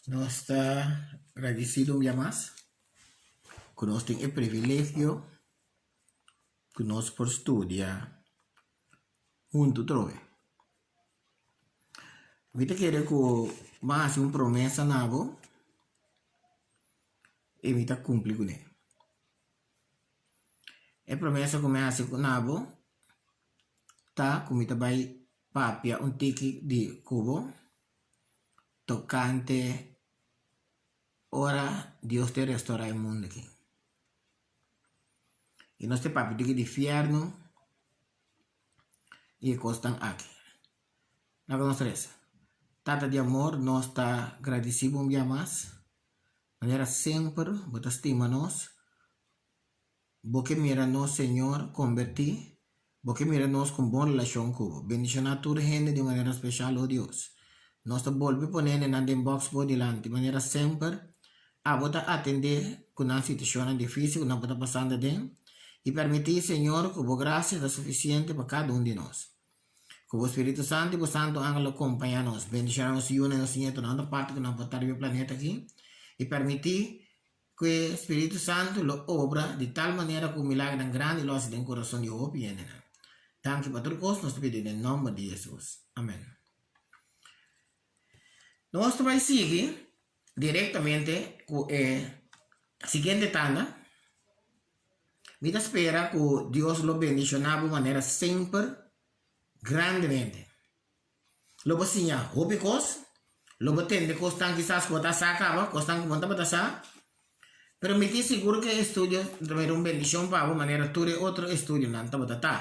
Nos ta gradisido un bia mas ku nos tin e privilegio ku nos por studia huntu trobe. Mi ta kere ku bo a hasi un promesa na bo i mi ta kumpli kuné. E promesa ku mi a hasi na bo ta ku mi ta bai papia un tiki di ku bo tokante ora Dios ta restorá e mundu aki. I nos ta papia tiki di fièrnu i e kosnan aki. Laga nos resa. Tata di amor, nos ta gradisí bo un bia mas, manera semper bo ta stima nos. Bo ke mira nos, Señor, kombertí. Bo ke mira nos ku un bon relashon ku bo. Bendishoná tur hende di un manera speshal, o Dios. Nos ta bolbe pone hendenan den bòks bo dilanti. Manera semper, abo ta atendé ku nan situashonnan difísil ku nan por ta pasando aden, i permití, Señor, ku bo grasia ta sufisiente pa kada un di nos. Ku bo Spiritu Santu i bo santu angel lo kompañá nos. Bendishoná nos yunan i nos nietunan otro parti ku nan por ta riba e planeta akí, i permití Ku e Spiritu Santu lo obra di tal manera ku milagernan grandi lo hasi den kurason di hopi hendenan. Danki pa tur kos, nos ta pidi den nòmber di Hesus. Amen. Nos ta bai sigui direktamente ku e siguiente tanda. Mi ta spera ku Dios lo bendishoná bo manera semper grandemente. Lo bo siña hopi kos, lo bo tende kosnan kisas ku bo ta sa kaba, kosnan ku bo no tabata sa. Pero mi tin sigur ku e estudio ta bira un bendishon pa bo manera tur e otro estudionan tabata ta.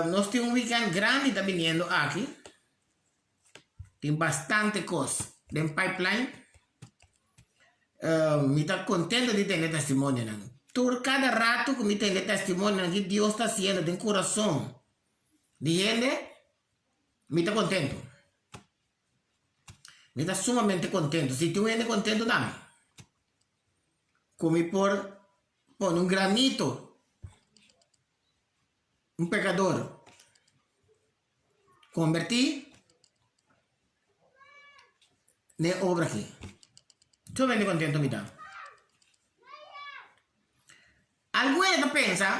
Nos tin un wikènt grandi ta biniendo aki. Tin bastante kos den pipeline. Mi ta kontento di tende testimonionan. Tur kada ratu ku mi tende testimonionan ki Dios ta hasiendo den kurason Di hende, mi ta kontentu. Mi ta sumamente kontentu. Si tin un hende kontentu ta mi. Ku mi por pone un granito, un pekador kombertí den e obra aki. Sumamente kontentu mi ta. Algun hende ta pensa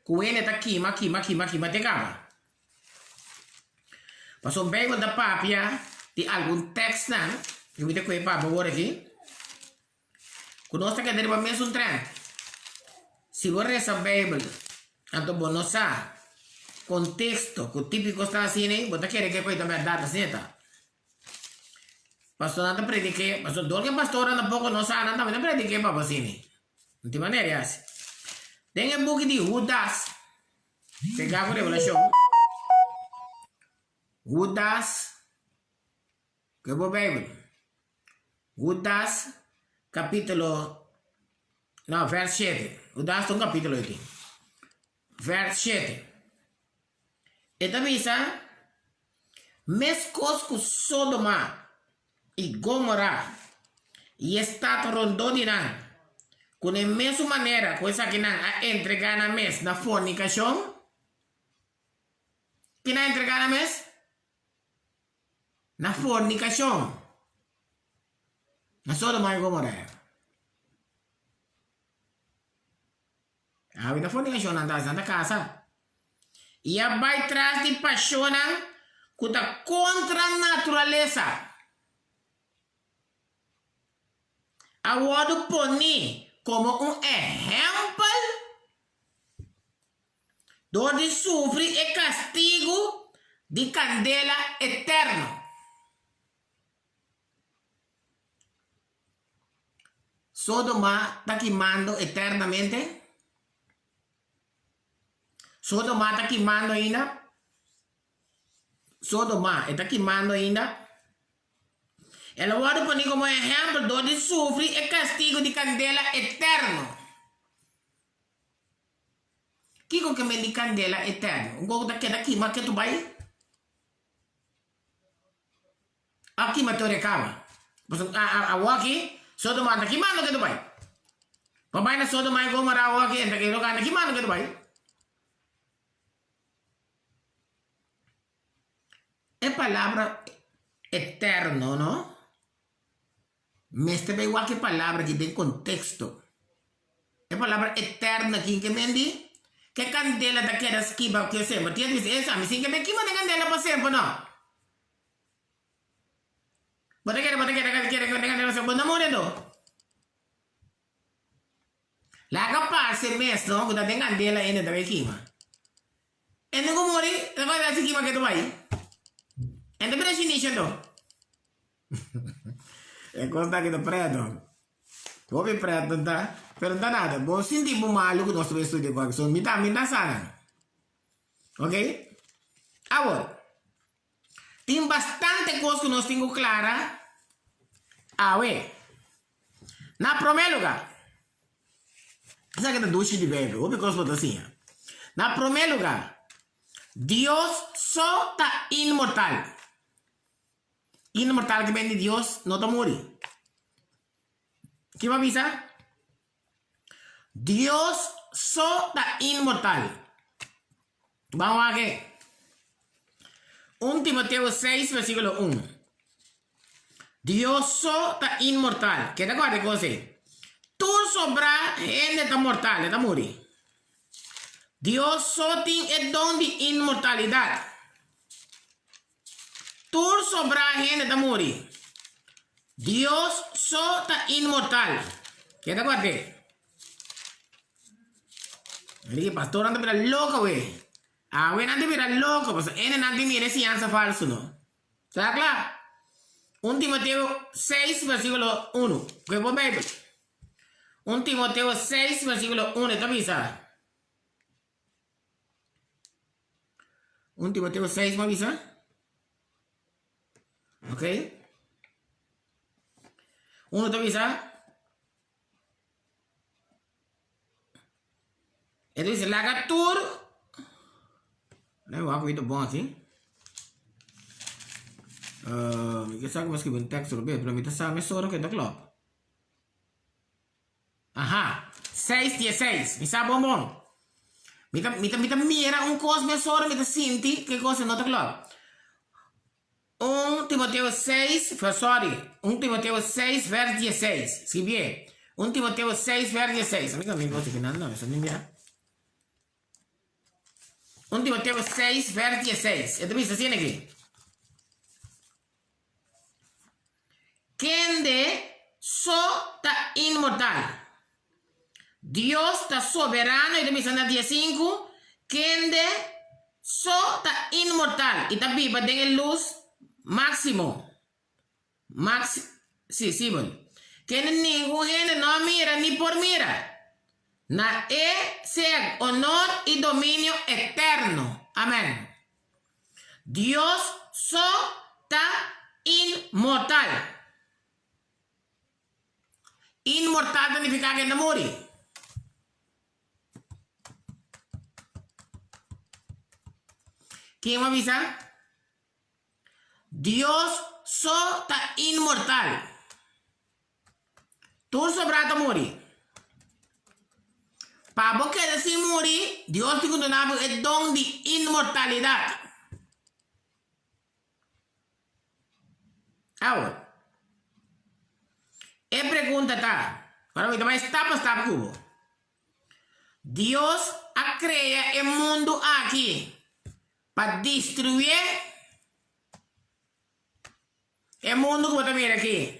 ku hende ta kima, kima, kima, kima te kaba. Pasobra Beibel ta papia di algun tèkstnan, ku mi ta kohe papia awor aki, ku nos ta keda riba mesun trènt. Si bo resa Beibel, anto bo no sa konteksto ku típiko sta asina ei, bo ta kere ke koe ta bèrdat asina ta. Pastornan ta predik'é, pasobra dor ku e pastornan tampoko no sa, nan tambe ta predik'é pa bo asina. No tin manera di hasi. Den e buki di Hudas, pegá ku Revelashon, Hudas, ku e bo Beibel, Hudas kapítulo, no, vèrs shete, Hudas ta un kapítulo ei tin, vèrs shete. E ta bisa, Meskos ku Sodoma i Gomora i e stat rondó di nan, ku na e mesun manera ku esakinan a entregá nan mes na fornikashon, ki nan a entregá nan mes? Na fornikashon. Na Sodoma i Gomora. Awe na fornicacion nan ta haci, nan ta casa. I a bai tras di pasionnan cu ta contra naturalesa. A wordo poni como un ehempel dor di sufri e castigo di candela eterno. Sodoma ta kimando eternamente? Sodoma ta kimando ainda? Sodoma, e ta kimando ainda? El a wòrdu poni komo ehèmpel dor di sufri e kastigu di kandela eterno. Kiko ke men di kandela eterno? Un kos ku ta keda kima ketu bai? A kima tur e kaba. Pasobra awoki Sodoma anda kimando ke ta bai. Pa bai na Sodoma i Gomora awoki enta ke loke anda kimando ke ta bai. E. E palabra eterno no mester bay wak e palabra aki den contexto. E palabra eterno aki ke men di ke candela ta keda skiba ke semper. Tin hende bisa, esa mi sin ke men kima den candela pa semper no. Bo ta kere bo ta kere kere den candela pa semper bo no muri anto. Laga parse mes no ku ta den kandela hende ta bai kima. Hende ku muri ta kòrda si kima ke ta bai. Hende ta bira shinishi anto. E kos ta kita preto. Hopi preto ta, pero no ta nada. Bo sinti bo malu ku nos ta bai studia ku aki. So mi ta mi ta sa nan. Ok? Awor, tin bastante kos ku nos tin ku klara awe. Na promé lugá, esaki ta dushi di Beibel, hopi kos bo ta siña. Na promé lugá, Dios so ta inmortal. Inmortal ke ben di Dios no ta muri. Ki bo a bisa? Dios so ta inmortal. Ban wak e. Un Timoteo seis versikulo un. Dios so ta inmortal. Keda guarda e kos ei. Tur sobrá hende ta mortal, e ta muri. Dios so tin e don di inmortalidat. Tur sobrá hende ta muri. Dios so ta inmortal. Keda guard'é. Mira ki pastornan ta bira loko awe. Awe nan ta bira loko pasobra hendenan tin mira e siñansa falsu no. Ta kla? Un Timoteo seis versikulo unu. Kohe bo Beibel. Un Timoteo seis versikulo unu e ta bisa. Un Timoteo 6 ma bisa? Ok. Uno ta bisa? E ta bisa laga tur. Dai wak wito bon aki. Uh, mi ke sa ku mi skribi un tekst robes, pero mi ta sa mesora ku e ta klop. Aha, seis dieseis. Mi sa bon bon. Mi ta, mi ta, mi ta mira un kos mesora, mi ta sinti ku e kos no ta klòp. Un Timoteo seis, sorry, un Timoteo seis vers dieseis. Skibié. Un Timoteo seis vers dieseis. Mi mi kos final no, eso ni bia. Un Timoteo seis vers dieseis. E ta bisa asina aki. Kende so ta inmortal. Dios ta soberano, i ta bisa na dia sinku, kende so ta inmortal i ta biba den e lus máksimo, max, sí, sibel, kende ningun hende no a mira ni por mira. Na e sea onor i dominio eterno. Amèn. Dios so ta inmortal. Inmortal ta nifiká ku e ta muri. Ken a bisa? Dios so ta inmortal. Tur sobrá ta muri. Pa bo keda sin muri, Dios tin ku duna bo e don di inmortalidat. Awor, e pregunta ta, ora mi ta bai stap pa stap ku bo, Dios a krea e mundu aki pa destruié? E mundu ku bo ta mira aki,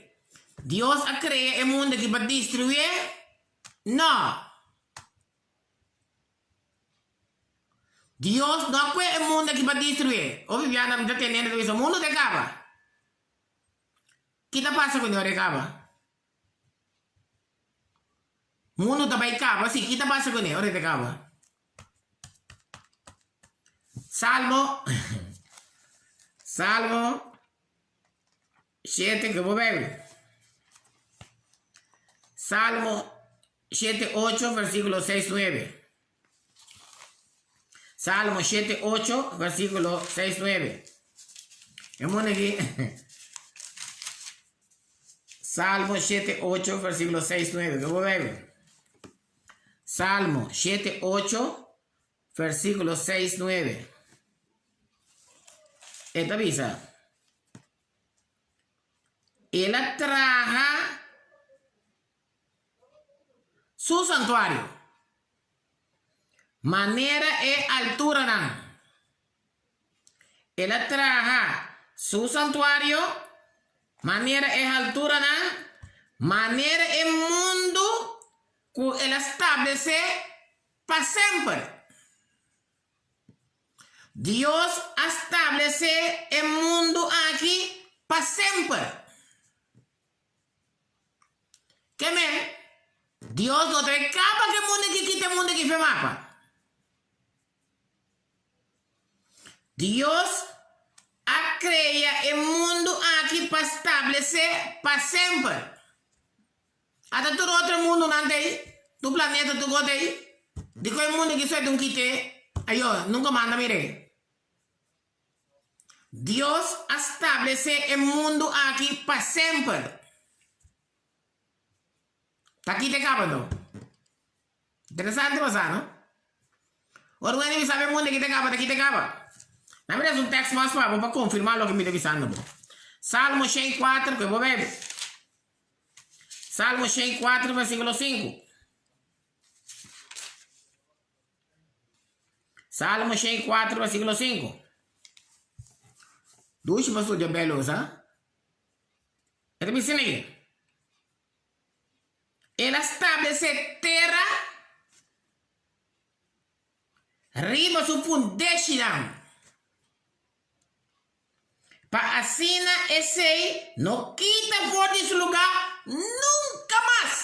Dios a krea e mundu aki pa destruié? No! Dios no a kue e mundu aki pa destruié. Hopi biaha mi ta tende hende ta bisa, Mundu ta kaba. Ki ta pasa ku ora e kaba? Mundu ta bai kaba, si, ki ta pasa kuné ora e ta kaba? Salmo Salmo shete ke bo Bijbel. Salmo shete ocho versikulo seis nuebe. Salmo shete ocho versikulo seis nuebe. E mone aki Salmo shete ocho versikulo seis nuebe. Ke bo Bijbel. Salmo shete ocho, versíkulo seis nuebe. E ta bisa, El a traha su santuario manera e alturanan. El a traha su santuario manera e halturanan, manera e mundu ku el a stablesé pa semper. Dios a stablesé e mundu aki pa semper. Ke men, Dios no ta e kaba ku e mundu aki kita e mundu aki fe mapa. Dios a krea e mundu aki pa stablesé pa semper. Ata tur otro mundunan ta ei, tur planeta, tur kos ta ei. Dikon e mundu aki so e ta un kite? Ayo, nunka manda mir'é. Dios a stablesé e mundu aki pa semper. Ta kite kaba anto? Interesante pa sa, no? Ora un hende bisa mi mundu aki ta kaba, ta kita kaba. Na mi des un tekst mas pa bo pa konfirmá loke mi ta bisando bo. Salmo 104, ku e bo bebe. Salmo 104, versíkulo 5. Salmo 104, versíkulo 5. Dushi pa studia Beibel, bo sa? E ta bisa asina aki. El a stablesé tera riba su fundeshinan, pa asina esei no kita for di su lugá nunka mas.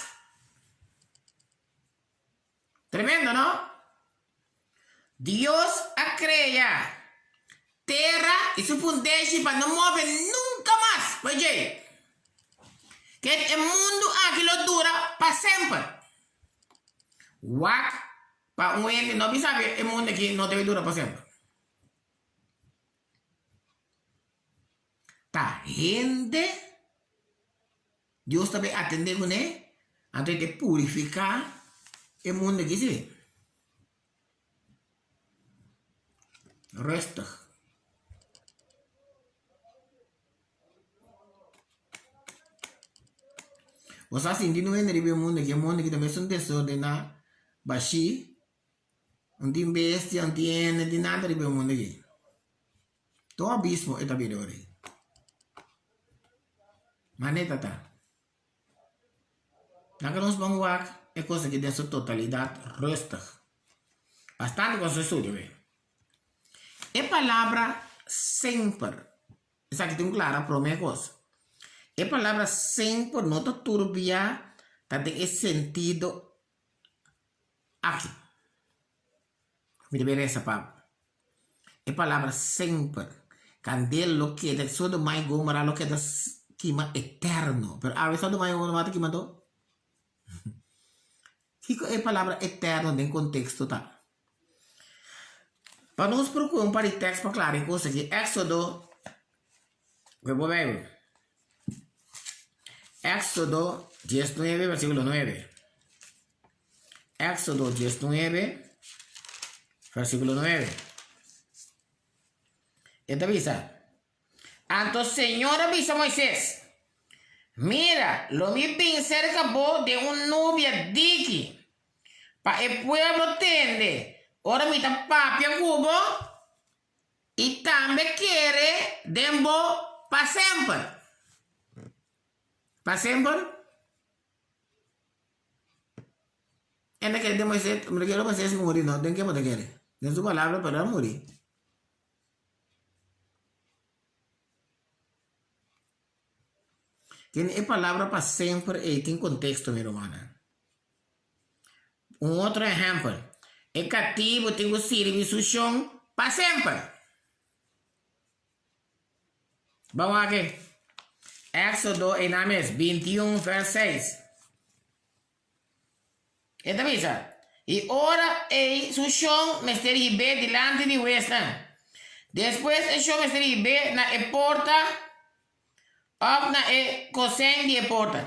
Tremendo, no? Dios a krea tera i su fundeshi pa no move nunka mas. Pues djei, ke e mundu aki lo dura pa semper. Wak pa un hende no bisa ku e mundu aki no debe dura pa semper. Ta hende Dios ta bay atende kuné, anto e ta purifiká e mundu aki si. Rustig. Bo sa sinti no hende riba e mundu aki, e mundu aki ta mesun desordená, bashí, no tin bestia, no tin hende, no tin nada riba e mundu aki. Ta un abismo e ta bira ora ei. Manera ta ta. Laga nos ban wak e kos aki den su totalidat rustig. Bastante kos nos studia wei. E palabra semper, esaki tin klara prome kos. E palabra semper no ta turbia ta den e sentido aki. Mi ta bin resa pa bo. E palabra semper, kandel lo keda, Sodoma i Gomora lo keda kima eterno. Pero awe Sodoma i Gomora ta kima to? Kiko e palabra eterno den konteksto ta? Pa nos por kohe un par di tèks pa klara e kos aki, Éksodo, kohe bo Beibel. Éksodo diesnuebe versíkulo nuebe. Éksodo diesnuebe, versíkulo nuebe. E ta bisa, Anto Señor a bisa Moisés, Mira, lo mi bin serka bo den un nubia diki, pa e pueblo tende ora mi ta papia ku bo i tambe kere den bo pa semper. Pa semper? E ta kere den Moisés, mi ta kere Moisés muri no, den ke bo ta kere? Den su palabra, pero el a muri. Tin e palabra pa semper ei tin konteksto, mi rumannan. Un otro ehèmpel, e katibu tin ku sirbi su shon pa semper. Ban wak e. Éksodo einan mes, bintiun vèrs seis. E ta bisa, I ora ei su shon mester hib'é dilanti di huesnan. Despues e shon mester hib'é na e porta òf na e kosen di e porta.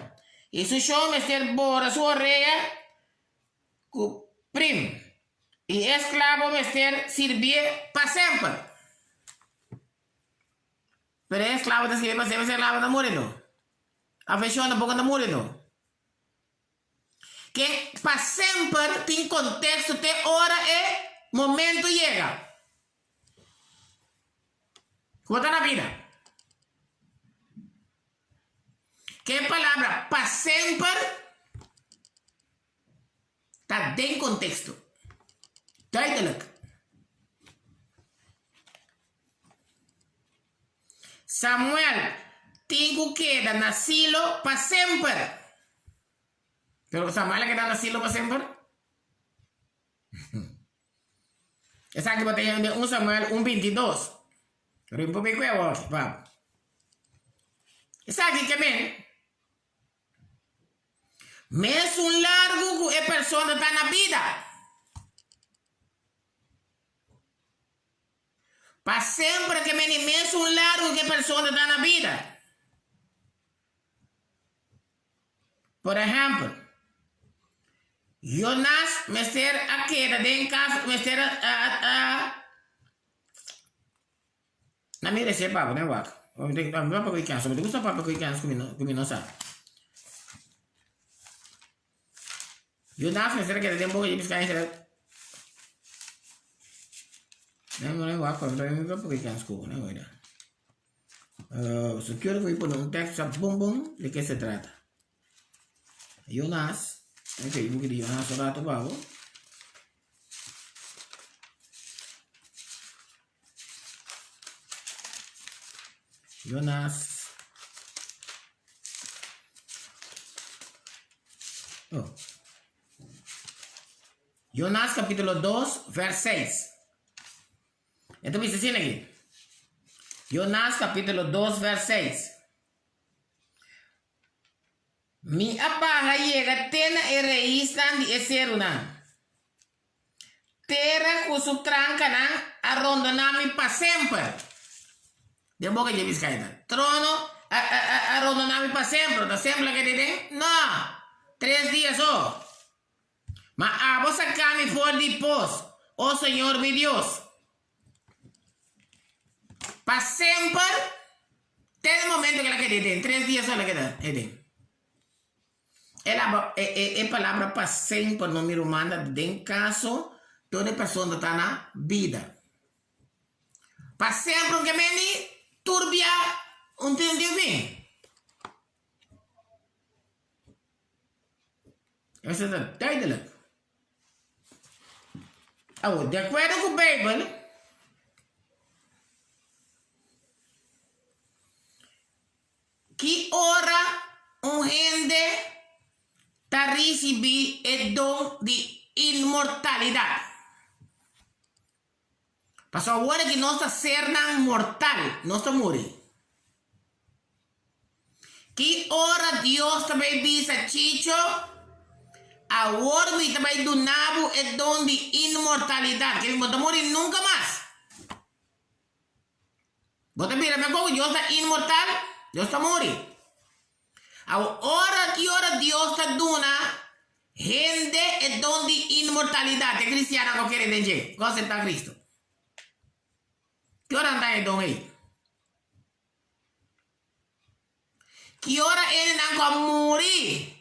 I su shon mester bora su orea ku prim, i e esklabo mester sirbié pa semper. Pero e esklabo ta sirbi pa semper, e esklabo ta muri no. Afeshon tampoko ta muri no. Ken pa semper tin konteksto te ora e momento yega. Ku ta na bida. Ke palabra pa semper ta den konteksto. Duidelijk. Samuel tin ku keda na Silo pa semper. Pero Samuel a keda na Silo pa semper? Esaki bo ta haña den un Samuel un bintidos. Rin por mi kue awor, pap. Esaki ke men? Mesun largu ku e persona ta na bida. Pa semper ke men e mesun largu ku e persona ta na bida. Por ehèmpel, Jonas mester a keda den kas, mester a a Na mi rese papia, den wak. Mi papia ku e kèns, mi ta gusta papia ku e kèns ku mi no ku mi no sa. Jonas mester a keda den boka di piska den Den wak, mi papia ku e kèns ku, den wak. So quiero que pone un tekst sa bon bon de ke se trata. Jonas, ok, buki di Jonas un rato pa bo. Jonas. Oh. Jonas capítulo 2, vers 6. E ta bisa asina aki, Jonas capítulo dos vers seis, Mi a baha yega te na e raisnan di e serunan. Tera ku su trankanan a rondoná mi pa semper. Den boka dje biskaita. Trono a a a a rondoná mi pa semper. Ta semper a keda den? No! Tres dia so. Ma abo saká mi for di pos, o Señor mi Dios, pa semper, te e momento ku el a keda eden, tres dia so el a keda eden. El a e e e palabra pa semper no mi ruman ta den kaso tur e persona ta na bida. Pa semper un ke meni tur bia un tin tin fin. Esei ta duidelijk. Awor, di akuerdo ku Beibel, ki ora un hende ta risibí e don di inmortalidat? Pasobra awor aki nos ta sernan mortal, nos ta muri. Ki ora Dios ta bai bisa Chicho, Awor mi ta bai duna bo e don di inmortalidat, ke bo ta muri nunka mas. Bo ta bira mekor ku Dios ta inmortal? Dios ta muri. Awor, ora ki ora Dios ta duna hende e don di inmortalidat, e kristiannan ku kere den dje, ku aseptá Kristu? Ki ora nan ta haña e don ei? Ki ora hendenan ku a muri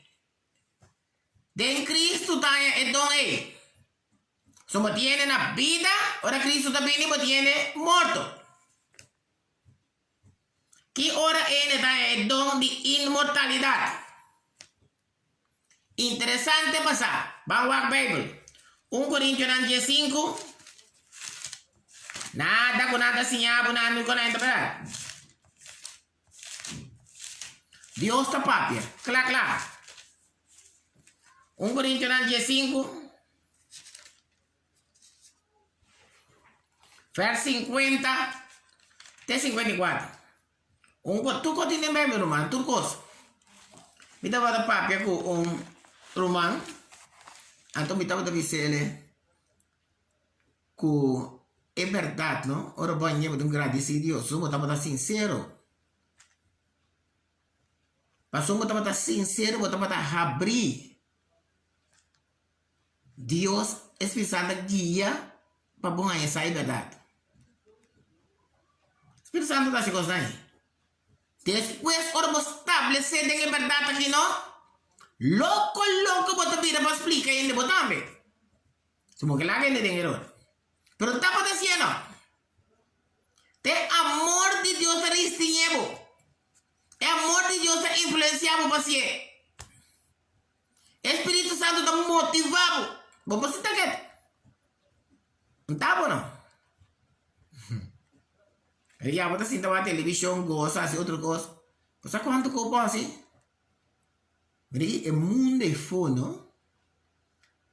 den Kristu ta haña e don ei? So bo tin hende na bida ora Kristu ta bini, bo tin hende morto. Ki ora hende ta haña e don di inmortalidat? Interesante pa sa. Ban wak Beibel. Un Korintionan diesinku. Nada ku nan ta siña bo nan ku nan ta berdad. Dios ta papia kla kla. Un Korintionan diesinku. Vers 50 te 54. Un ko tur kos tin den Bijbel ruman, tur kos. Mi tabata papia ku un ruman, anto mi tabata bis'el ku e bèrdat no, ora bo a ñe bo tin ku gradisí Dios, so bo tabata sinsero. Pasobra bo tabata sinsero bo tabata habrí. Dios, e Spiritu Santu ta guia pa bo haña sa e bèrdat. Spiritu Santu ta hasi kosnan ei. Despues ora bo stablesé den e bèrdat aki no, loko loko bo ta bira pa splika hende bo tambe. Si bo ke laga hende den eror. Pero tabata hasié no. Ta e amor di Dios ta ristiñé bo. E amor di Dios ta influensiá bo pa hasié. E Spiritu Santu ta motivá bo. Bo por sinta ketu. Nta bo no. Pero ya bo ta sinta wak televishon, gosa, hasi otro kos. Bo sa kuantu kos bo hasi? Mira aki e mundu ei fo no.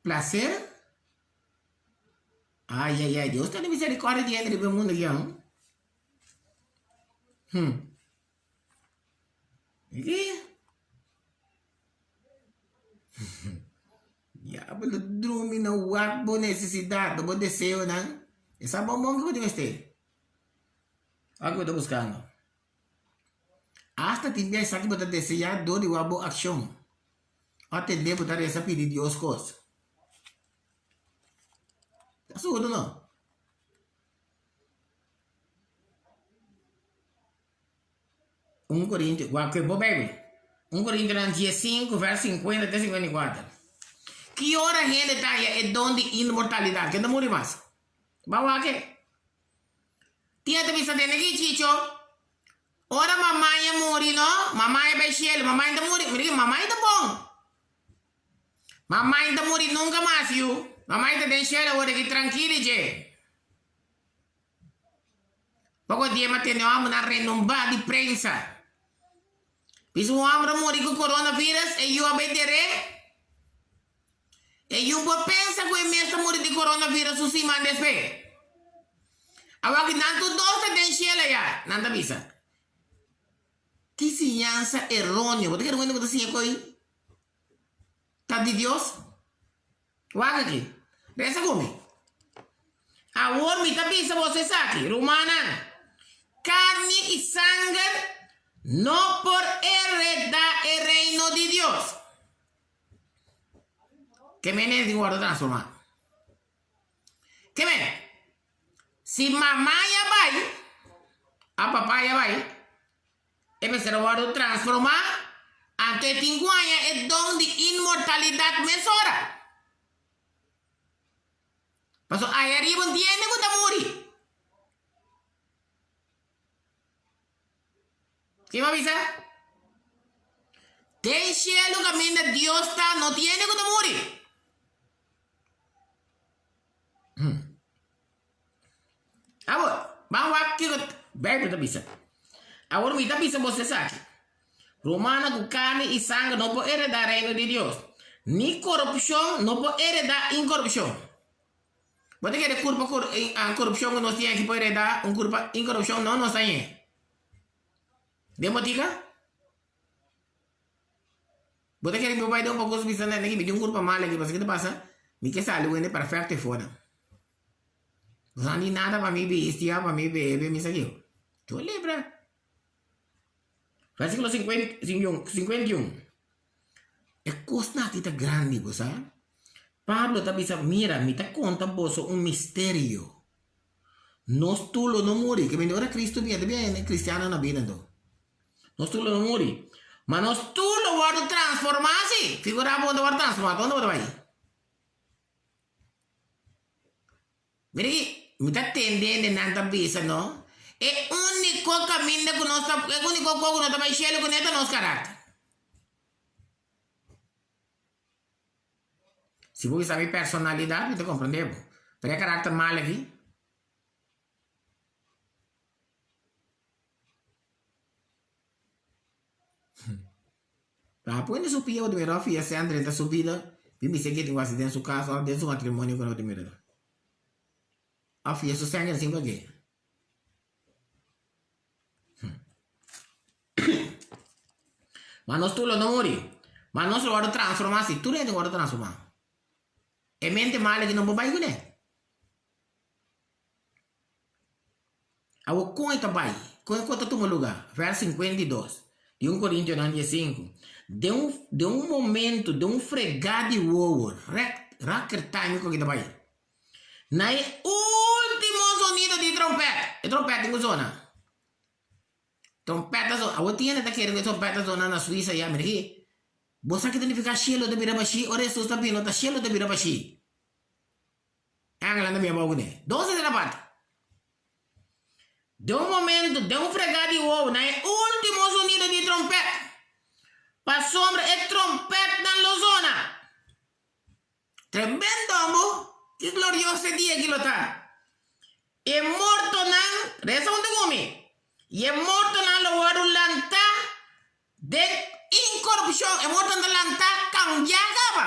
Plaser. Ai ai ai Dios tene misericordia di hende riba e mundu aki aun. Hm. Mira aki. Diabel ta drumi na wak bo nesesidat, bo deseonan. E sa bon bon ke bo tin mester. Wak bo ta buskando. Asta tin bia esaki bo ta deseá dor di wak bo akshon. O tende bo ta resa pidi Dios kos. Ta surdo no? Un Corintio, wak ku e bo Bijbel. Un Corintionan diesinku vers sinkuenta te sinkuenta i kuater. Ki ora hende ta haña e don di inmortalidat? Ken ta muri mas? Ba wak e. Tia ta bisa tende aki, Chicho. Ora mamai a muri no, mamai a bai shelu, mamai ta muri. Mira aki, mamai ta bon. Mamai ta muri nunka mas, yu. Mamai ta den shelu awor aki trankil dje. Poko dia mi a tende un homber nan renombrá di prensa. Bisa un homber a muri ku coronavirus, e yu a bai der'é. E yu por pensa ku e mes ta muri di coronavirus un siman despues. Awor ki nan tur dos ta den shel ayá, nan ta bisa. Ki siñansa eróneo! Bo ta kere un hende ku ta siña ko'i ta di Dios? Wak aki. Resa ku mi. Awor mi ta bisa boso esaki, rumannan, karni i sanger no por heredá e reino di Dios. Ke mene tin wòrdu transformá? Ke mene? Si mamá ya bai, a papá ya bai, E mester a wòrdu transformá, anto e tin ku haña e don di inmortalidat mesora. Pasobra aya riba un tin hende ku ta muri. Kin bo a bisa? Den shelu kaminda Dios ta no tin hende ku ta muri. Awor, ban wak kiko Beibel ta bisa. Awor mi ta bisa boso esaki, Rumannan ku karni i sanger no por eredá Reino di Dios, ni korupshon no por eredá inkorupshon. Bo ta kere kurpa korupshon ku nos tin aki por eredá un kurpa inkorupshon? No, nos ta ñe. Den botika? Bo ta kere mi bai den un poko bisa nan aki mi tin un kurpa mal aki, pasobra ki ta pasa? Mi ke sali wende perfecto e fonan. No di nada pa mi bestia, pa mi bebe, mi sa kiko. Yo libra. Versículo 51. E kosnan aki ta grandi, bo sa. Pablo ta bisa, mira, mi ta konta boso un misterio. Nos tur lo no muri. Ke mende ora Cristo bini, ta bini e cristianonan na bida anto. Nos tur lo no muri. Ma nos tur lo wòrdu transformá, si. Figurá bo, bo ta wòrdu transformá. Unda bo ta bai? Mira aki, mi ta tende hende nan ta bisa no, e úniko kaminda ku nos ta, e úniko kos ku nos ta bai shelu kuné ta nos karakter. Si bo bisa mi personalidat, mi ta komprendé bo, pero e karakter mal aki. Ta pone su pia otro mira fia sean drenta su bida bin bisa ke tin wasi den su kas of den su matrimonio ku otro mira a fia su sanger sin pake ma nos tur lo no muri ma nos lo wòrdu transformá si tur hende wòrdu transformá e mente mal aki no por bai kuné. Awor kon e ta bai? Kon e kos ta tuma lugá? Vèrs 52 di un Korintionan diesinku, Den un den un momentu, den un fregá di wowo, rèk raker time ku ta bai. Na e último zonido di trompèt, e trompèt tin ku zona. Trompèt ta zona. Awor tin hende ta kere ku e trompèt ta zona na Suisa ya. Mira aki. Bo sa ki ta nifiká shelu ta bira bashí? Ora Hesus ta bini, no ta shelu ta bira bashí. Angelnan ta bini abou kuné. Dos hende ta parti. Den un momento, den un fregá di wowo, na e último zonido di trompèt, pasobra e trompètnan lo zona. Tremendo, amo! Ki glorioso e dia aki lo ta! E mortonan, resa huntu ku mi, i e mortonan lo wòrdu lantá den inkorupshon. E mortonan ta lantá kambiá kaba.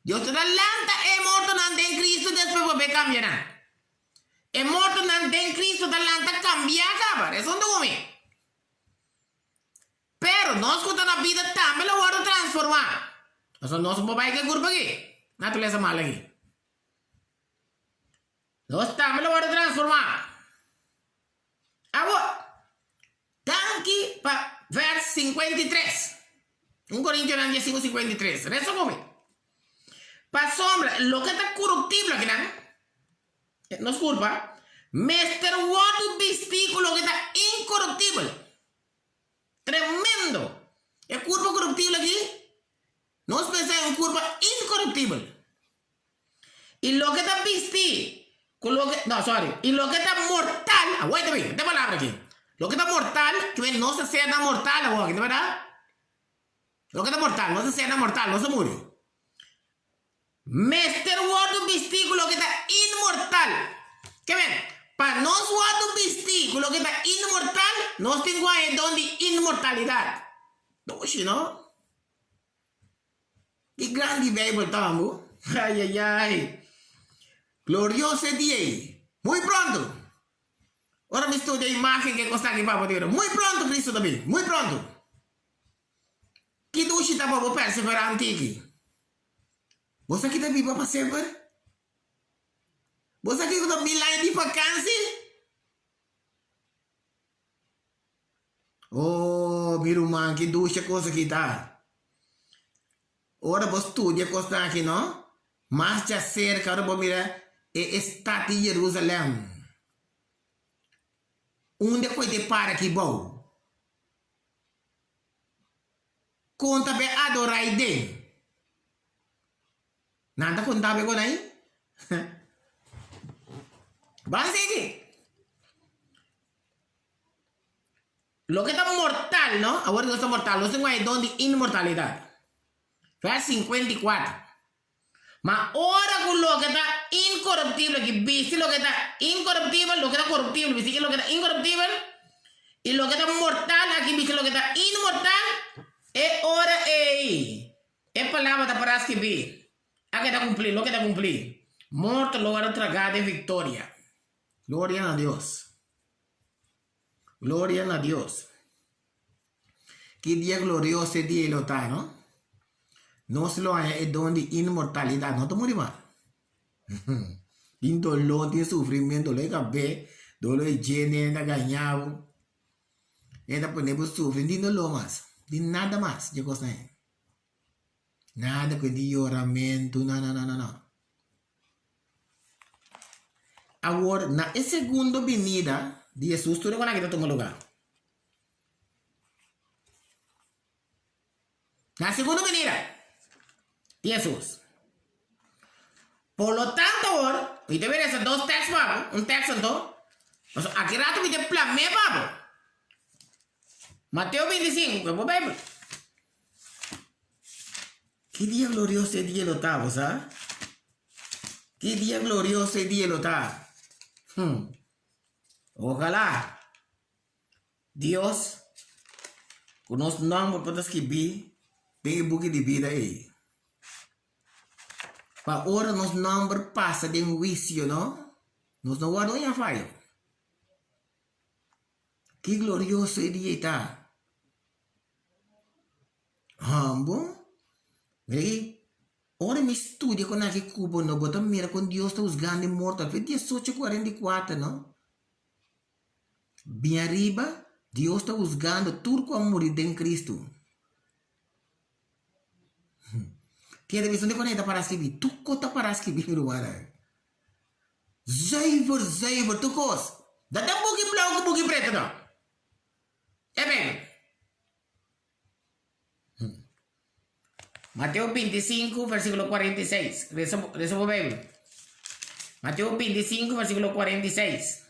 Dios ta lanta e mortonan den Cristo despues bo be kambia nan. E mortonan den Cristo ta lanta kambiá kaba. Resa huntu ku mi. Pero nos ku ta na bida tambe lo wòrdu transformá. Pasobra nos no por bai ku e kurpa aki, naturalesa mal aki. Nos tambe lo wòrdu transformá. Awor, danki pa vèrs 53. Un Korintionan 15, 53. Resa ku mi. Pasobra loke ta koruptibel akinan, nos kurpa, mester wòrdu bistí ku loke ta inkoruptibel. Tremendo! E kurpa koruptibel aki, nos pensa e un kurpa inkoruptibel. I loke ta bisti ku loke, no, sorry, i loke ta mortal, awor ta bin, e palabra aki, loke ta mortal, kimen nos ta sernan mortal awor aki, no berdad? Loke ta mortal, nos ta sernan mortal, nos ta muri. Mester wòrdu bistí ku loke ta inmortal. Ke men, pa nos wòrdu bistí ku loke ta inmortal, nos tin ku haña e don di inmortalidat. Dushi, no? Ki grandi Beibel ta, ambo! Ayayay! Glorioso e dia ei! Muy pronto! Ora mi studia imágen ku e kos aki pa bo, muy pronto Cristo ta bin! Muy pronto! Ki dushi ta pa bo perseverá un tiki? Bo sa ki ta biba pa semper? Bo sa kiko ta mil aña di vakansi? Oh, mi ruman, ki dushi e kos aki ta! Ora bo studia e kosnan aki, no? Mas djaserka ora bo mira e e stat di Jerusalèm. Unda ku e ta para aki bou? Kon ta be adorá i den? Nan ta konta be kon ai? Ban sigui. Loke ta mortal, no? Awor nos ta mortal, nos tin e don di inmortalidat. Vers 54. Ma ora ku loke ta inkoruptibel ki bisti loke ta inkoruptibel, loke ta koruptibel bisti loke ta inkoruptibel, i loke ta mortal aki bisti loke ta inmortal, e ora ei e palabra ta para skibí, a keda kumplí, lo keda kumplí, Morto lo wòrdu tragá den viktoria. Gloria na Dios! Gloria na Dios! Ki dia glorioso e dia ei lo ta, no? Nos lo haña e don di inmortalidat, no ta muri mas. Tin doló, tin sufrimentu, doló di kabé, doló di djene, ta gaña bo, e ta pone bo sufri, no tin doló mas, no tin nada mas dje kosnan ei. Nada ku di yoramentu, no, no, no, no, no. Awor, na e segundo binida di Hesus, tur e kosnan aki ta tuma lugá. Na segundo binida di Hesus. Por lo tanto awor, mi ta bira esa dos tèks pa bo, un tèks anto, pasobra aki rato mi ta plam'é pa bo. Mateo 25, ku e bo Beibel. Ki dia glorioso e dia lo ta, bo sa? Ki dia glorioso e dia lo ta. Hmm. Ojalá Dios ku nos nòmber por ta skibí den e buki di bida ei. Pa ora nos nòmber pasa den huisio, no, nos no wòrdu haña fayo. Ki glorioso e dia ei ta! Hambo, mira aki, ora mi studia kon aki ku bo no, bo ta mira kon Dios ta husgando e morto, alfé diesocho 44, no? Bin ariba, Dios ta husgando tur ku a muri den Kristu. Kende bisa unda ku nan e ta para skibi? Tur kos ta para skibi, mi rumannan. Zuiver, zuiver, tur kos. No ta buki blou ku buki pretu no. Mateo 25, versíkulo 46. Resa, resa bo Beibel. Mateo 25, versíkulo 46.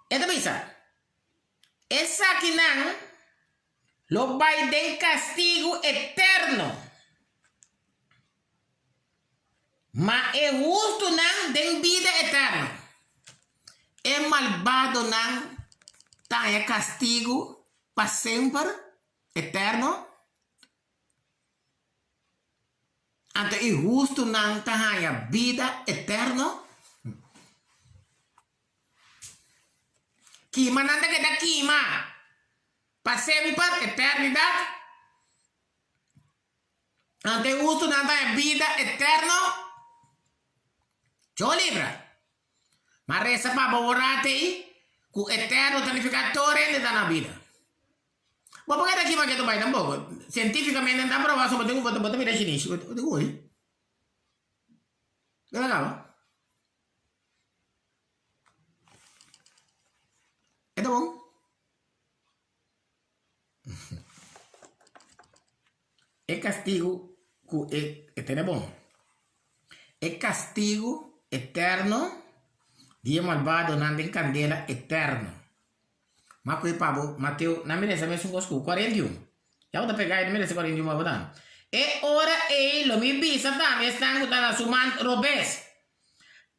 E ta bisa, Esakinan lo bai den kastigu eterno, ma e hustunan den bida eterno. E malbadonan ta haña kastigu pa semper, eterno, anto e hustunan ta haña bida eterno. Kima nan ta keda kima pa semper, eternidat. Anto e hustunan ta haña bida eterno. Cho libra. Ma resa pa bo borate ei ku eterno ta nifiká tur hende ta na bida. Bo por keda kima ketu bai tampoko. Sientífikamente nan ta proba so bo tin ku bo ta bira shinishi. Bo tin ku hui. Bo ta kaba. E ta bon? E kastigu ku e e tene bon. E kastigu eterno di e malbadonan den kandela eterno. Ma ku e pa bo, Mateo, nan mi lesa mesun kos ku 41. Ya bo ta pega ei, mi lesa 41 pa bo tambe. E ora ei lo mi bisa tambe esnan ku ta na su man robes,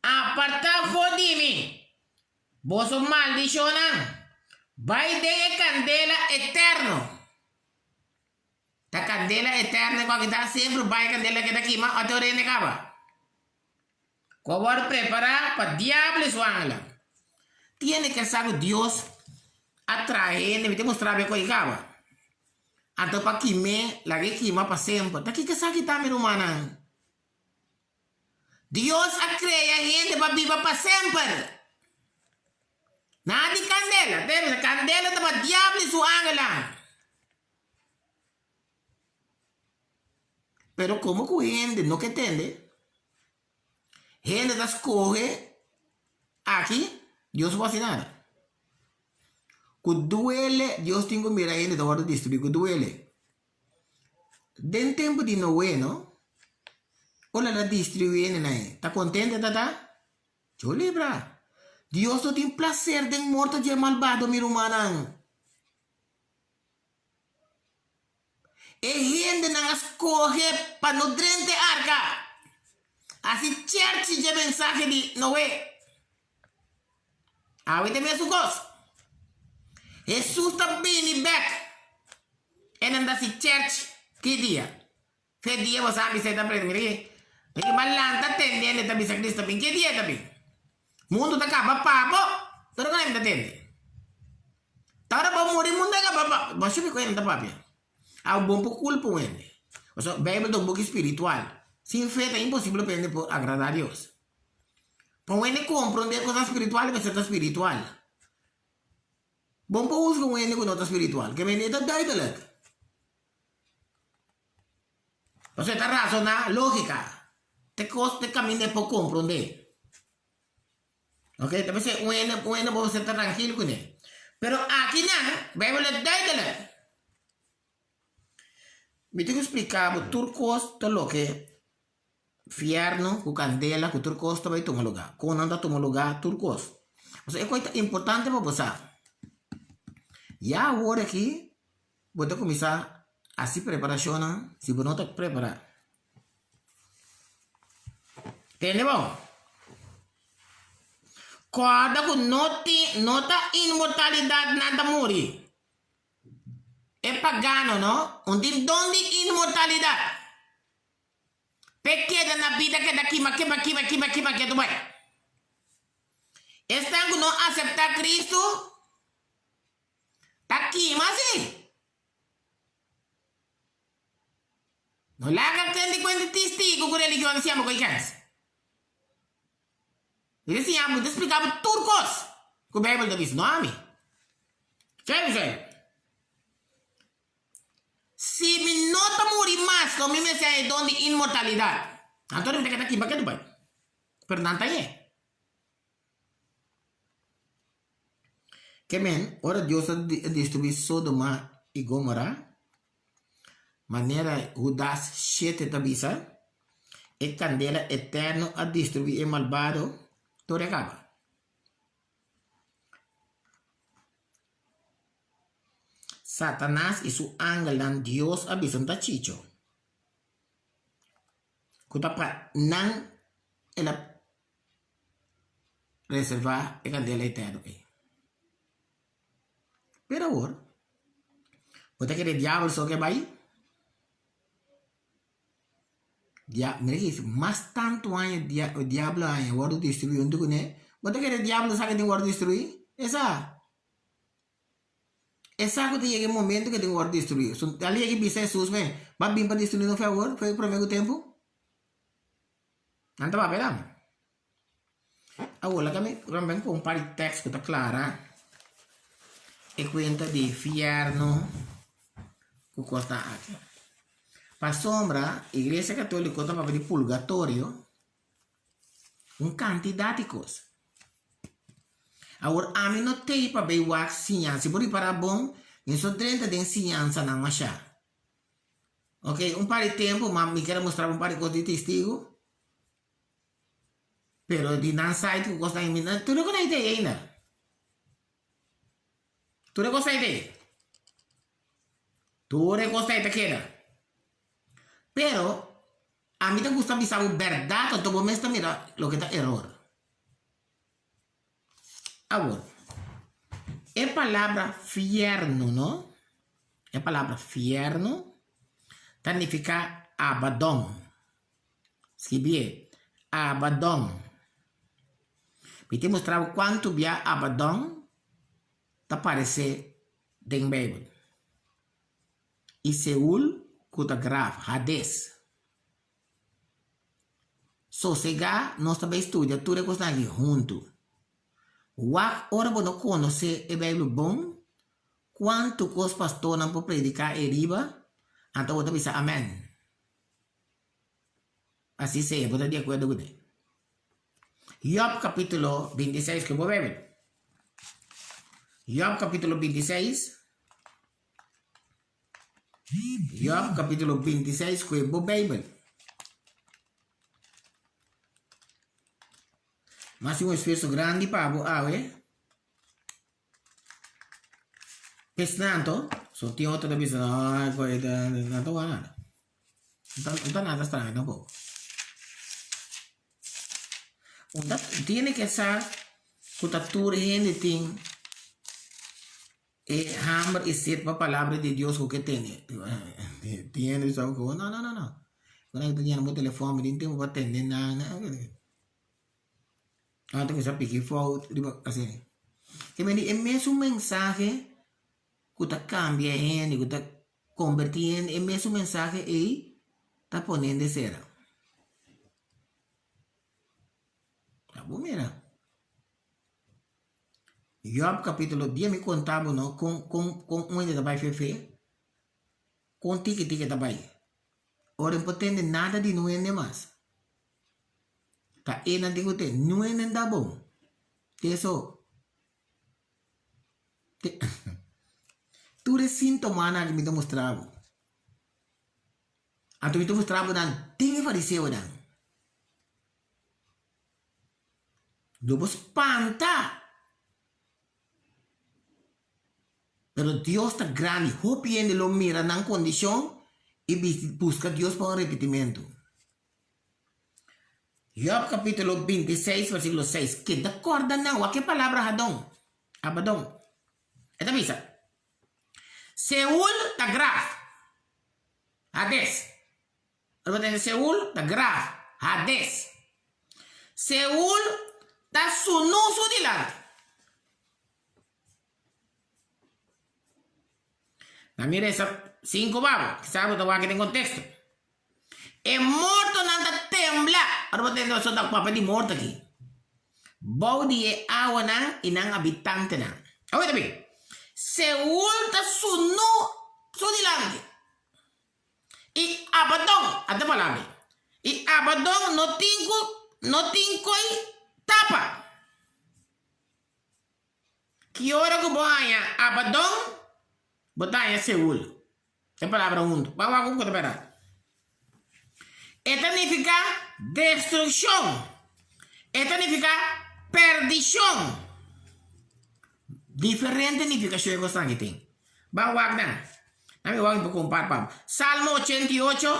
Apartá for di mi, boso maldishonnan, bai den e kandela eterno. Ta kandela eterno ku a kita semper bai kandela ke ta kima ota ora hende kaba. Ku a wòrdu prepará pa diablo i su angelnan. Tiene ke sa ku Dios a traha hende, mi ta mustra bo e kos kaba. Anto pa kim'é, laga e kima pa semper. Ta kiko esaki ta, mi rumannan? Dios a krea hende pa biba pa semper. Nada di kandela. Te bisa, kandela ta pa diablo i su angelnan. Pero komo ku hende no ke tende, hende ta skohe aki, Dios no por hasi nada. Ku duele Dios tin ku mira hende ta wòrdu destruí, ku duele. Den tempu di Noe no, ora el a destruí hendenan ei, ta kontento e ta ta? Yo libra! Dios no tin plaser den morto dje malbado, mi rumannan. E hendenan a skohe pa no drenta e arka. Hasi chèrchi dje mensahe di Noe. Awe ta mesun kos. Hesus ta bini bèk. E nan ta hasi chèrchi ki dia? Fe dia bo sa bisa e ta prende. Mira ki, mira ki balanta tende hende ta bisa Cristo bin. Ki dia e ta bin? Mundu ta kaba pa bo, pero ku hende ta tende? Ta ora bo muri mundu a kaba pa bo. Bo shubi ku hende ta papia. Awe bon por kulpa un hende. Pasobra Beibel ta un buki spiritual. Sin fe ta imposibel pa hende por agrada Dios. Pa un hende komprondé kosnan spiritual e mester ta spiritual. Bon por husga un hende ku no ta spiritual. Ke mende e ta duidelijk. Pasobra e ta rasoná lógika. Te kos te kaminda e por komprondé. Ok, ta p'esei un hende un hende bo mester ta trankil kuné. Pero akinan Beibel ta duidelijk. Mi tin ku splika bo tur kos ta loke fièrnu ku kandela ku tur kos ta bai tuma lugá. Kon nan ta tuma lugá tur kos. Pasobra e kos ta importante pa bo sa. Ya awor aki bo ta kuminsá hasi preparashonnan si bo no ta prepará. Tende bo? Kòrda ku no tin no ta inmortalidat nan ta muri. E pagano no un tin don di inmortalidat. P'e keda na bida keda kima kima kima kima kima ketu bai. Esnan ku no aseptá Kristu ta kima si. No laga ken di kuenta tistigu ku religion ta siña bo ku e kens. Mi ta siña bo, mi ta splika bo tur kos ku Beibel ta bisa, no ami. Serio, serio. Si mi no ta muri mas, lo mi mester haña e don di inmortalidat. Anto mi ta keda kiba ketu bai. Pero nan ta hañ'é. Ke men, ora Dios a destruí Sodoma i Gomora? Manera Hudas shete ta bisa, e kandela eterno a destruí e malbado tur e kaba. Satanas i su angelnan Dios a bisa ta chicho, ku ta pa nan el a reservá e kandela eterno ei. Pero awor, bo ta kere diabel so ke bai? Dia, mira ki mas tantu aña dia, diablo aña wòrdu destruí huntu kuné, bo ta kere diablo sa ke tin wòrdu destruí? E sa. E sa ku ta yega e momento ke tin wòrdu destruí. So, al yega i bisa Hesus, men, bo a bin pa destruí nos fe awor, fe promé ku tempu? Nan ta papia nan. Awor laga mi tambe ku un par di tèks ku ta klara e kuenta di fièrnu ku kosnan aki. Pasobra iglesia katóliko ta papia di purgatorio un kantidat di kos. Awor ami no tei pa bai wak siñansa, si bo ripará bon mi so drenta den siñansanan mashá. Oke, un par di tempu mi ker a mustra bo un par di kos di testigu. Pero di nan site ku kosnan ei mi tur e kos ei ta ei ainda. Tur e kos ei ta ei. Tur e kos ei ta keda. Pero ami ta gusta bisa bo bèrdat anto bo mes ta mira loke ta eror. Awor, e palabra fièrnu no, e palabra fièrnu ta nifiká abadòn. Skibié, Abadòn. Mi tin mustra bo kuantu bia Abadòn ta paresé den Beibel. I Seul ku ta graf, Hades. Sosegá, nos ta bai studia tur e kosnan aki huntu. Wak ora bo no konosé e Beibel bon, kuantu kos pastornan por prediká ei riba, anto bo ta bisa amèn. Así sea, bo ta di akuerdo ku ne. Job kapítulo 26, ku bo Beibel. Job kapítulo 26. Job kapítulo 26, ku bo Beibel. Mas un esfuerso grandi pa bo awe. Esnan anto, so tin otro ta bisa, no, koe ta, no ta wak nada. No ta nada straño tampoco. Un ta tiene ke sa ku ta tur hende tin e hamber i set pa palabra di Dios ku ke tene. Tin hende bisa ku no, no, no, no. Ora ta yena bo telefòn, mi tin tempu pa tende nan. Nan ta kuminsá piki fout riba asina. Te mende e mesun mensahe ku ta kambia hende, ku ta kombertí hende, e mesun mensahe ei ta pone hende sera. Ta bo mira. Job kapítulo dia mi konta bo no kon kon kon un hende ta bai fe fe, kon tiki tiki ta bai. Ora e por tende nada di un hende mas. Ta e nan tin ku te nuenen ta bon. Te so. Te Tur e sintomanan aki mi ta mustra bo. Anto mi ta mustra bo nan tin e fariseonan. Lo bo spanta. Pero Dios ta grandi. Hopi hende lo mira nan kondishon i buska Dios pa un repetimentu. Job capítulo 26 versículo 6. Keda kòrda nan, wak e palabra Hadon, Abadon. E ta bisa, Seul ta graf, Hades. Ora bo ta bisa Seul ta graf, Hades. Seul ta sunu su dilanti. Na mi resa sinku babo, kisas bo ta wak den konteksto. E mortonan ta tembla. Ora bo tende boso ta papia di morto aki. Bou di e awanan i nan habitantenan. Awor ta bin. Seul ta sunu su dilanti. I Abadon, ata palabra ei. I Abadon no tin ku no tin koi tapa. Ki ora ku bo haña Abadon, bo ta haña Seul. E palabra huntu. Ban wak un ku ta bèrdat. E ta nifiká destrukshon. E ta nifiká perdishon. Diferente nifikashon e kosnan aki tin. Ban wak nan. Nan mi wak mi por kompar pa bo. Salmo 88,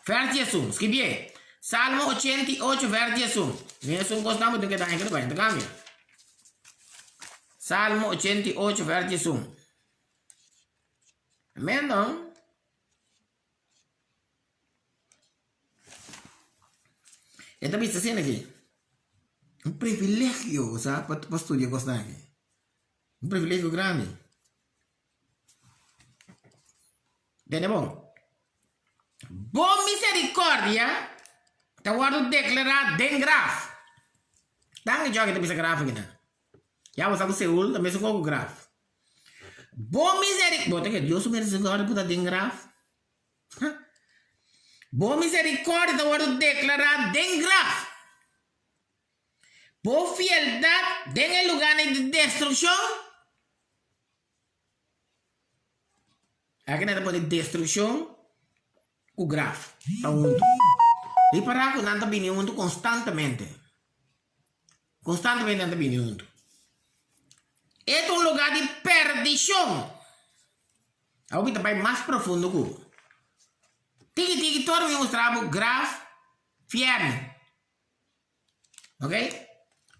vèrs 11. Skibié. Salmo 88, vèrs 11. Mesun kosnan bo tin keda haña ku ta bai, no ta kambia. Salmo 88, vèrs 11. Amén, no? E ta bisa asina aki, un privilegio, bo sa, pa pa studia kosnan aki. Un privilegio grandi. Tende bon. Bo misericordia ta wòrdu deklará den graf. Danki Djòki ta bisa graf akinan. Ya bo sa ku Seul ta mesun kos ku graf. Bo misericordia, bo ta kere Dios su misericordia por ta den graf? Bo misericordia ta wòrdu deklará den graf. Bo fieldat den e lugánan di destrukshon. Aki nan ta pone destrukshon ku graf ta huntu. Ripará ku nan ta bini huntu konstantemente. Konstantemente nan ta bini huntu. E ta un lugá di perdishon. Awor mi ta bai mas profundo ku bo. Tiki tiki tur mi mustra bo graf, fièrnu. Ok?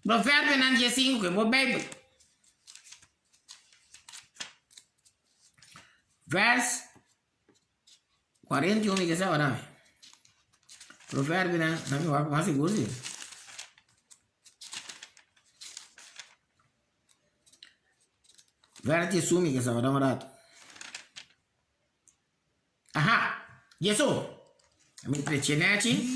Proverbionan diesinku ku e bo Beibel. Vers 41 mi ke sa ora mi. Proverbionan, na mi wak mas sigur si. Vers 11 mi ke sa ora un rato. Aha, 11. Mi trece nechi.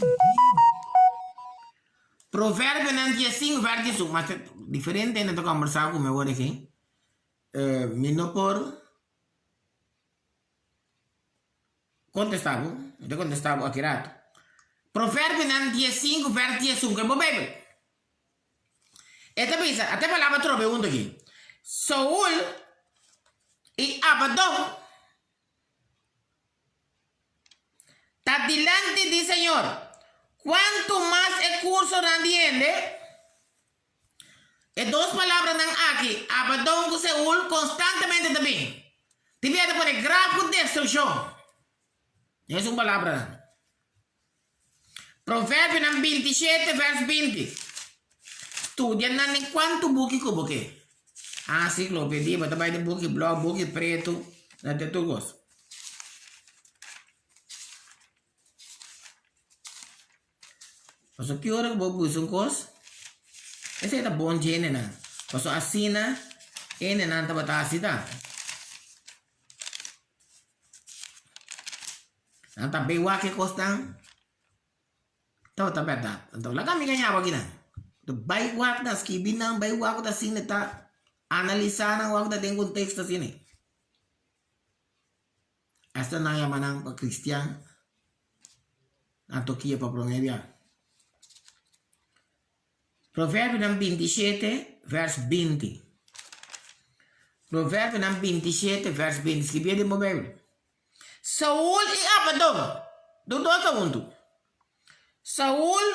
Proverbionan 15 vers 11. Ma diferente hende ta conversa cu mi awor aki. Mi no por Contesta bo, mi ta contesta bo aki rato. Proverbionan 15 vers 11, ke bo Bijbel. E ta bisa, ata e palabra trobe hunto aki. Saul i Abadon ta dilanti di Señor. Cuanto mas e cursonan di hende? E dos palabranan aki, Abadon ku Seul, konstantemente ta bin. Tin bia ta pone graf ku destrukshon. Esun palabranan. Proverbionan 27 vers 20. Studia nan den kuantu buki ku bo ke. Ah, siklopedia, bo ta bai den buki blou, buki pretu, nan tin tur kos. Pasobra ki ora ku bo busa un kos, esei ta bon dje hendenan. Pasobra asina e hendenan tabata hasi ta. Nan ta bei wak e kosnan, tabata bèrdat. Anto laga mi gaña bo akinan. Ta bai wak ta skibi nan, bai wak ku ta asina ta analisá nan wak ku ta den konteksto asina. Esta nan yama nan pa cristian, nan tokia pa prome bia. Proverbionan 27 vers 20. Proverbionan 27 vers 20. Skribié den bo Bijbel. Saul i Abadon, tur dos ta huntu. Saul,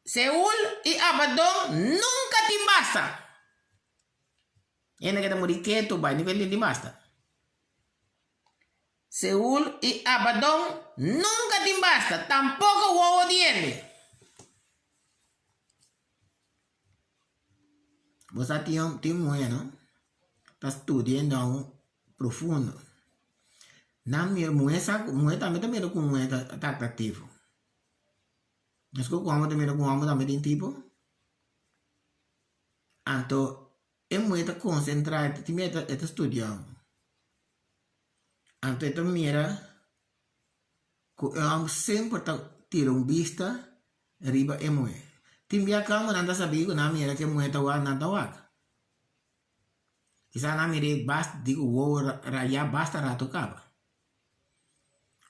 Seul i Abadon nunka tin basta. Hende ke ta muri ketu bai, nunka tin basta. Seul i Abadon nunka tin basta, tampoko wowo di hende. Bo sa tin tin muhé no ta studia hende aun profundo. Nan mira muhé sa ku muhé tambe ta mira ku muhé ta atraktivo. Meskos ku hòmber ta mira ku hòmber tambe tin tipo. Anto e muhé ta konsentrá e ta mira e ta studia. Anto e ta mira ku e hòmber semper ta tira un bista riba e muhé. Tin bia kamba nan ta sabí ku nan mira ku e muhé ta wak, nan ta wak. Kisas nan mir'é basta di ku wowo rayá basta rato kaba.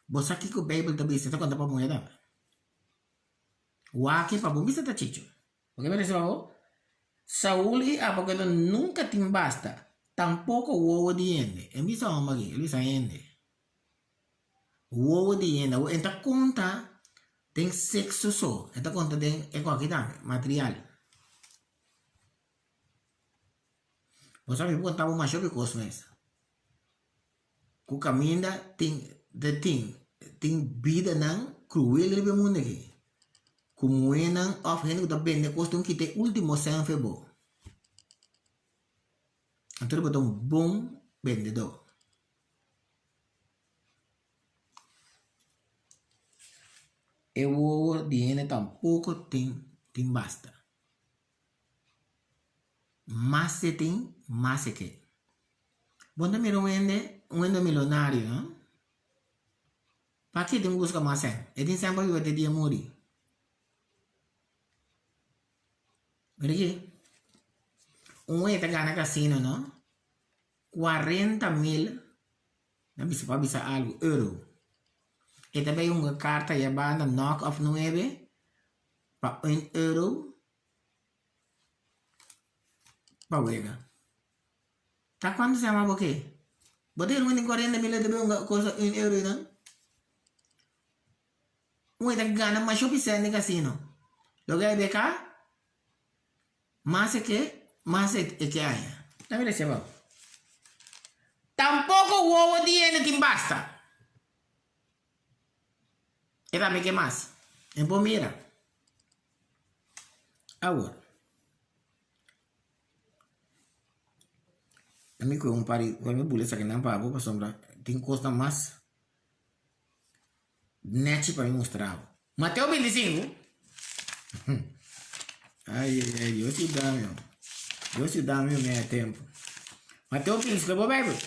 Bo sa kiko Beibel ta bisa ta konta pa muhé tambe. Wak-e pa bo bisa ta chicho. Bo ke merece pa bo? Saul i Abaguelo nunka tin basta. Tampoko wowo di hende. E bisa hòmber aki, e bisa hende. Wowo di hende. Awor e ta konta den sekso so, e ta konta den e kòki tambe, material. Bo sa mi por konta bo masha hopi kos mes. Ku kaminda tin ta tin tin bidanan kruel riba e mundu aki. Ku muhénan òf hende ku ta bende kos tin kita e último sèn for bo. Anto bo ta un bon bendedó. E wowo di hende tampoko tin tin basta. Mas e tin, mas e ke. Bo ta mira un hende, un hende milonario, no? Paki e tin ku buska mas sèn? E tin sèn pa biba te dia e muri. Mira aki, un hende ta gana kasino, no? 40.000, na bisa pa bisa algu, euro. E ta bai hunga karta ya banda nòk òf nuebe pa un euro pa wega. Ta kuantu se yama bo ke? Bo ta hira un 40.000 e ta bai hunga kosa un euro einan? Un e ta gana masha hopi sèn den kasino. Loke a beka Mas e ke, mas e ke haña. Ta mira esei abou. Tampoko wowo di hende tin basta. E tambe ke mas. E por mira. Awor. Mi kohe un par di, mi bula esakinan pa bo pasobra tin kosnan mas. Nechi pa mi mustra bo. Mateo 25. Ai, ai, ai, Dios yuda mi. Dios yuda mi mi e tempo. Mateo 25, bo Bijbel.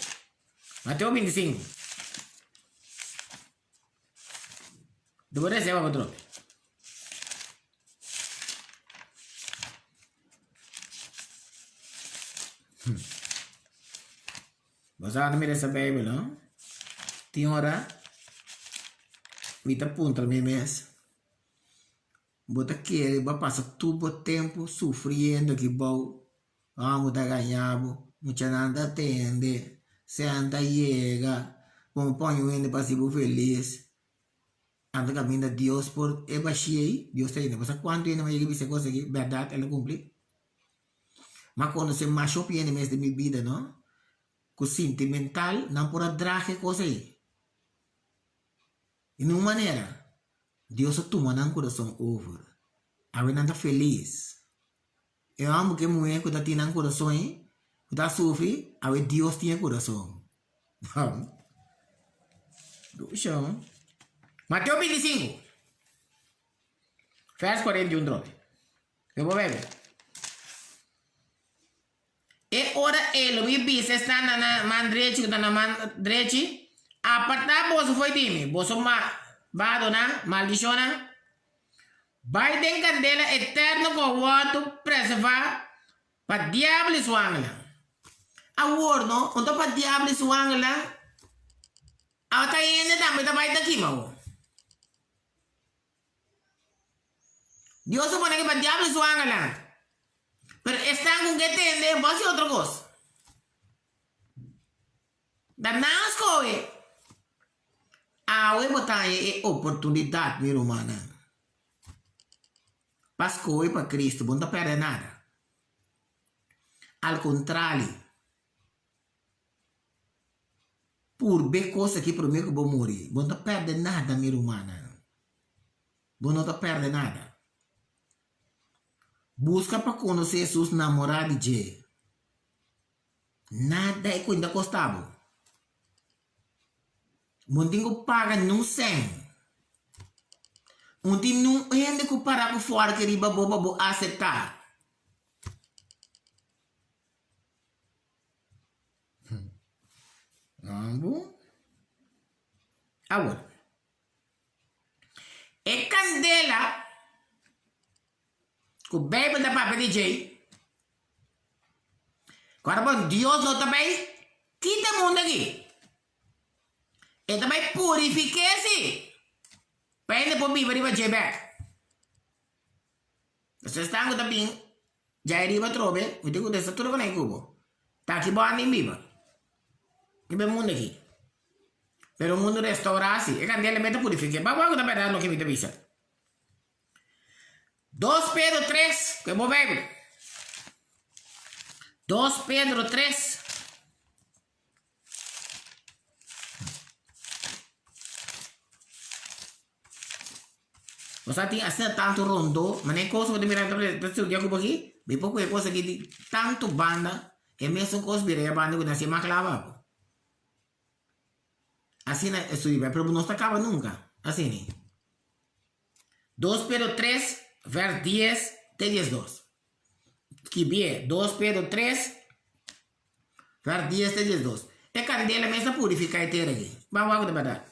Mateo 25. Debo reserva pa trope. Bo sa anda mira esa Bijbel, no? Tin ora mi ta puntra mi mes, bo ta kere bo a pasa tur bo tempu sufriendo aki bou, hòmber ta gaña bo, muchanan ta tende, sèn ta yega, bo no pon un hende pa hasi bo felis, anto kaminda Dios por e bashí ei, Dios ta yega. Bo sa kuantu hende a yega bisa e kos aki, bèrdat el a kumpli? M'a konosé masha hopi hende mes den mi bida no, ku sintimental nan por a draga e kos ei. Di ningun manera, Dios a tuma nan kurason over. Awe nan ta felis. E hòmber ku e muhé ku ta tin nan kurason ei, ku ta sufri, awe Dios tin e kurason. Mateo 25, vèrs 41 trobe. Lo bo bebe. E ora ei lo mi bisa esnan na nan man drechi ku ta na man drechi, Apartá boso fo'i di mi, boso malbadonan, maldishonnan, bai den kandela eterno ku a wòrdu preservá pa diabel i su angelnan. Awor no, un ta pa diabel i su angelnan, awe ta hende tambe ta bai ta kima awor. Dios a pone ki pa diablo i su angelnan. Pero esnan ku ke tende bo hasi otro kos. Ta nan a skohe. Awe bo ta haña e oportunidat, mi rumannan, pa skohe pa Cristo. Bo no ta pèrdè nada. Al kontrali, Purbe kos aki promé ku bo muri. Bo no ta pèrdè nada, mi rumannan. Bo no ta pèrdè nada. Buska pa konosé Hesus, namorá di dje. Nada e kuenta kosta bo. Bo no tin ku paga niun sèn. No tin niun hende ku para ku fòrki riba bo pa bo aseptá. Awor, e kandela ku Beibel ta papia di djei, ku ora bon Dios lo ta bai kita e mundu aki, e ta bai purifik'é si, pa hende por biba riba dje bèk. Esnan ku ta bin djai riba atrobe, mi tin ku resa tur ku nan ku bo. Ta aki bo a nin biba. Riba e mundu aki. Pero un mundu restaurá si. E kandela mester purifiká. Ba wak ku ta bèrdat loke mi ta bisa. Dos Pedro tres, ku e bo Beibel. Dos Pedro tres. Bo sa tin asina tantu rondó, manera e kos ku bo ta mira ta studia ku bo aki, mi por ku e kos aki di tantu banda, e mesun kos bira e banda ku nan siña maklaba bo. Asina e studia bai, pero bo no ta kaba nunka, asina. Dos Pedro tres, vers dies te diesdos. Skibié, dos Pedro tres, vers dies te diesdos. E kandela mes ta purifiká e tera aki. Ban wak ku ta bèrdat.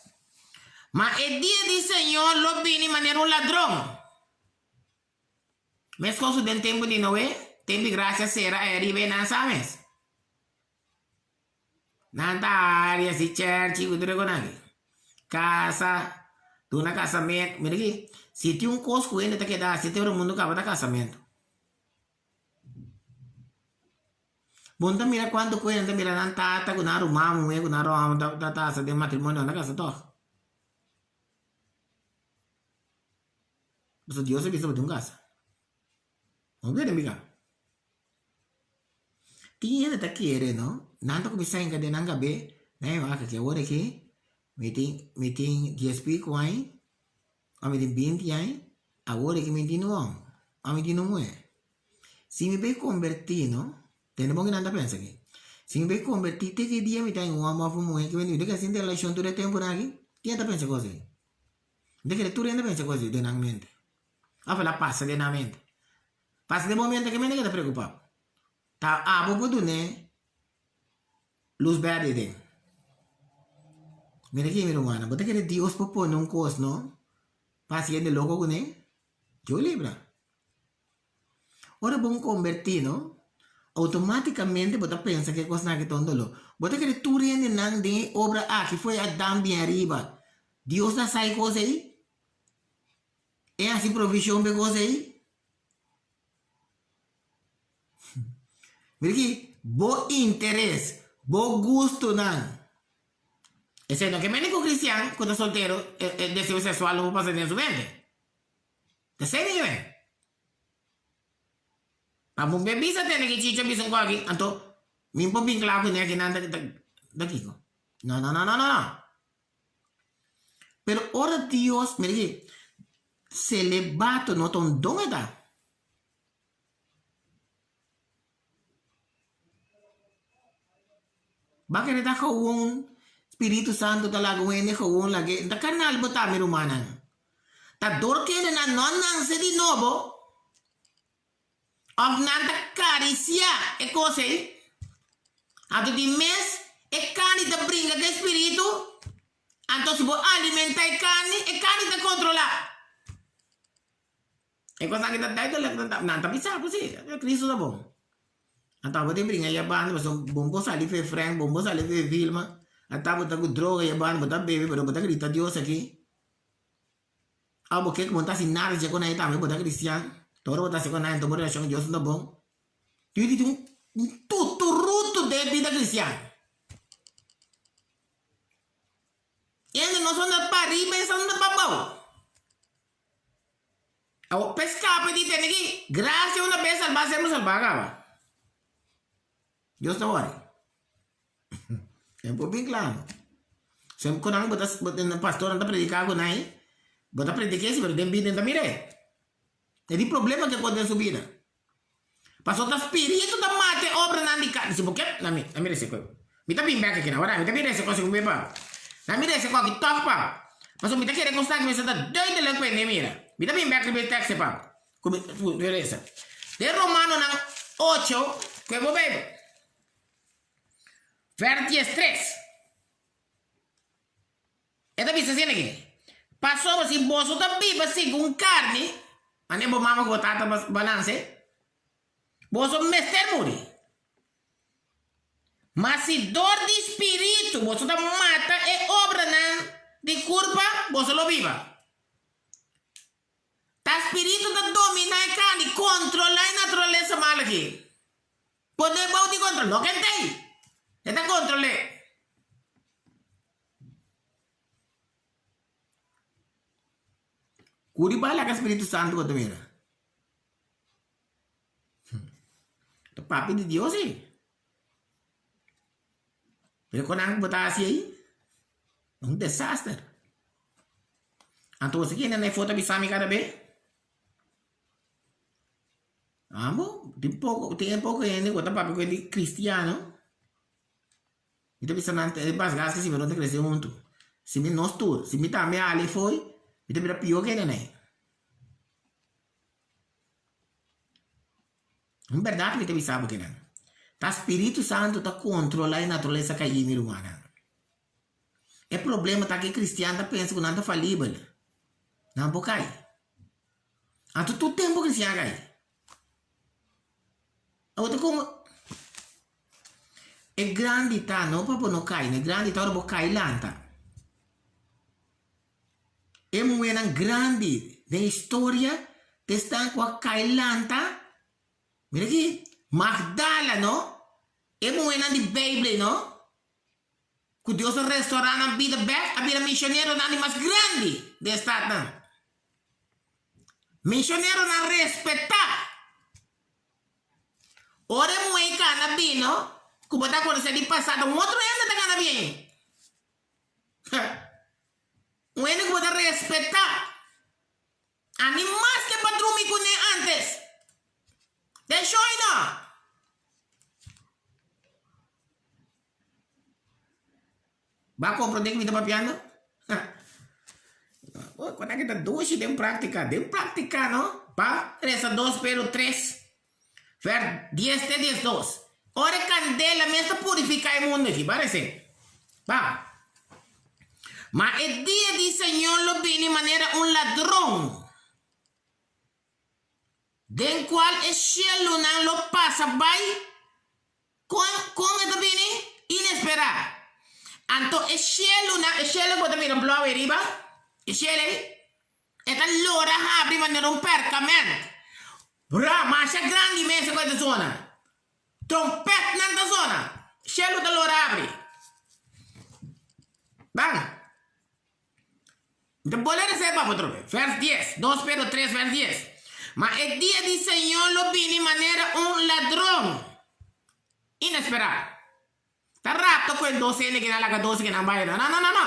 Ma e dia di Señor lo bini manera un ladron. Meskos ku den tempu di Noé, tempu di grasia sera ei ariba e nan sa mes. Nan ta hari hasi chèrchi ku tur e kos aki. Kasa, duna kasamentu. Mira aki, si tin un kos ku hende ta keda hasi te ora mundu kaba ta kasamentu. Bo no ta mira kuantu ku hende ta mira nan tata ku nan ruman muhé ku nan ruman ta ta hasa den matrimonio, nan ta kasa tòg. Pasobra Dios a bisa bo tin un kasa. No kere mira. Tin hende ta kere no, nan ta kuminsá hinka den nan kabé, nan e wak aki awor aki mi tin mi tin dies piku aña òf mi tin binti aña, awor aki mi tin un hòmber òf mi tin un muhé. Si mi bai kombertí no, tende bon ke nan ta pensa aki, si mi bai kombertí te ki dia mi ta un hòmber òf un muhé ki mi ta keda sinti relashon tur e tempunan aki? Ken ta pensa kos ei? Mi ta kere tur hende pensa kos ei den nan mente òf el a pasa den nan mente. Pasa den momento ke mende ke ta preocupa. Ta abo por dun'e luz berde den. Mira aki mi rumannan, bo ta kere Dios por pone un kos no pa hasi hende loko kuné? Dios libra. Ora bo konbertí no, outomátikamente bo ta pensa ke kosnan aki ta un doló. Bo ta kere tur hendenan den e obra aki fo'i Adam bien ariba, Dios a sa e kos ei? E hasi provishon pa e kos ei? Mira aki, bo interes, bo gustunan. Esei no ke mende ku kristian ku ta soltero e deseo seksual no por pasa den su mente. Esei no ke mende. Pa bo be bisa tende ki chicho bisa un kos aki, anto mi por bin kla kuné aki nan ta kiko. No, no, no, no, no. Pero ora Dios, mira aki, celibato no ta un don e ta. Ba kere ta gewoon Spiritu Santo ta laga un hende gewoon lag'é. N ta carnal bo ta, mi rumannan. Ta dor ku hendenan no a nanse di nobo òf nan ta karisiá e kos ei. Anto di mes e karni ta bringa ku e spiritu, anto si bo alimentá e karni, e karni ta kontrolá. E kosnan aki ta duidelijk, nan ta nan ta bisa ku si, Cristo ta bon. Anto abo tin bringa ya banda pasobra bon por sali for e Frank, bon por sali for e Vilma, ata bo ta ku droga ya banda, bo ta bebe pero bo ta grita Dios aki. Abo ke ku bo no ta hasi nada dje ku nan tambe bo ta cristian, ta ora bo ta hasi ku nan enton bo relashon ku Dios no ta bon. Tin di tin un tuturutu den bida cristian. Hende no sa unda pa riba i sa unda pa abou. Awor pa escape di tene ki gracia una bes salba semper salba caba. Dios ta wori. Tempo bin claro. Semper cu nan bo ta pastor nan ta predica cu nan bo ta predica si pero den bida nan ta mira e. E tin problema ke con den su bida. Pasobra ta spiritu ta mata e obranan di carni. Si bo ke, na mi, na mi rese koe. Mi ta bin bek aki na, wara, mi ta bin rese koe segun mi pa. Na mi rese koe aki tòg pa. Pasobra mi ta kere kosnan ki mester ta duidelijk pa hende mira. Mi ta bin bek riba e tekst pa. Ku mi, ku mi resa. Den Romanonan ocho, koe bo Bijbel. Vers diestres. E ta bisa asina aki, Pasobra si boso ta biba segun karni, manera bo mama ku bo tata balanse, boso mester muri. Ma si dor di spiritu boso ta mata e obranan di kurpa, boso lo biba. Ta spiritu ta dominá e karni, kontrolá e naturalesa mal aki. Pone bou di kontrol. No ken t'ei. E ta kontrol'é. Ku di bai laga Spiritu Santu bo ta mira. Ta papia di Dios ei. Pero kon nan bo ta hasi ei? Un desaster. Anto bo sa kende na e foto a bisa mi kada be? Amo, tin poko, tin e poko hende ku ta papia ku e di kristiano. Mi ta bisa nan e bas gas ku si mi no ta krese huntu. Si mi nos tur, si mi tambe hala e foi, mi ta bira pió ku e nenei. Un bèrdat mi ta bisa bo kinan, ta Spiritu Santu ta kontrolá e naturalesa kaí, mi rumannan. E problema ta ku e kristian ta pensa ku nan ta falibel. Nan por kai. Anto tur tempu kristian a kai. Awor ta komo e grandi ta no pa bo no kai, e grandi ta ora bo kai lanta. E muhénan grandi den historia ta esnan ku a kai lanta. Mira aki, Magdala no, e muhénan di Beibel no, ku Dios a restorá nan bida bèk, a bira misioneronan di mas grandi den e statnan. Misioneronan respetá. Ora e muhé kana bino, ku bo ta konosé di pasado, un otro hende ta kana bien. Un hende ku bo ta respetá. Ami mas ke pa drumi kuné antes. Den shoy no. Ba comprende ki mi ta papiando? Cuando ki ta dushi den practica, den practica no, ba reza dos Pedro tres, ver dies te diesdos. Ora e candela mes ta purifica e mundo aki, ba reza. Ba. Ma e dia di Señor lo bini manera un ladron, den cual e shelunan lo pasa bai. Kon, kon e ta bini? Inesperá. Anto e shelunan, e shelu ku bo ta mira blou ei riba, e shelu ei, e ta lora habri manera un perkament. Bra, masha grandi mes ku e ta sona. Trompètnan ta sona. Shelu ta lora habri. Ban. Mi ta bolbe resa e papa otro bes. Vers dies, dos Pedro tres vers dies. Ma e dia di Señor lo bini manera un ladron inesperá. Ta rapto ku e dos hende ku nan laga dos ku nan bai. No, no, no, no.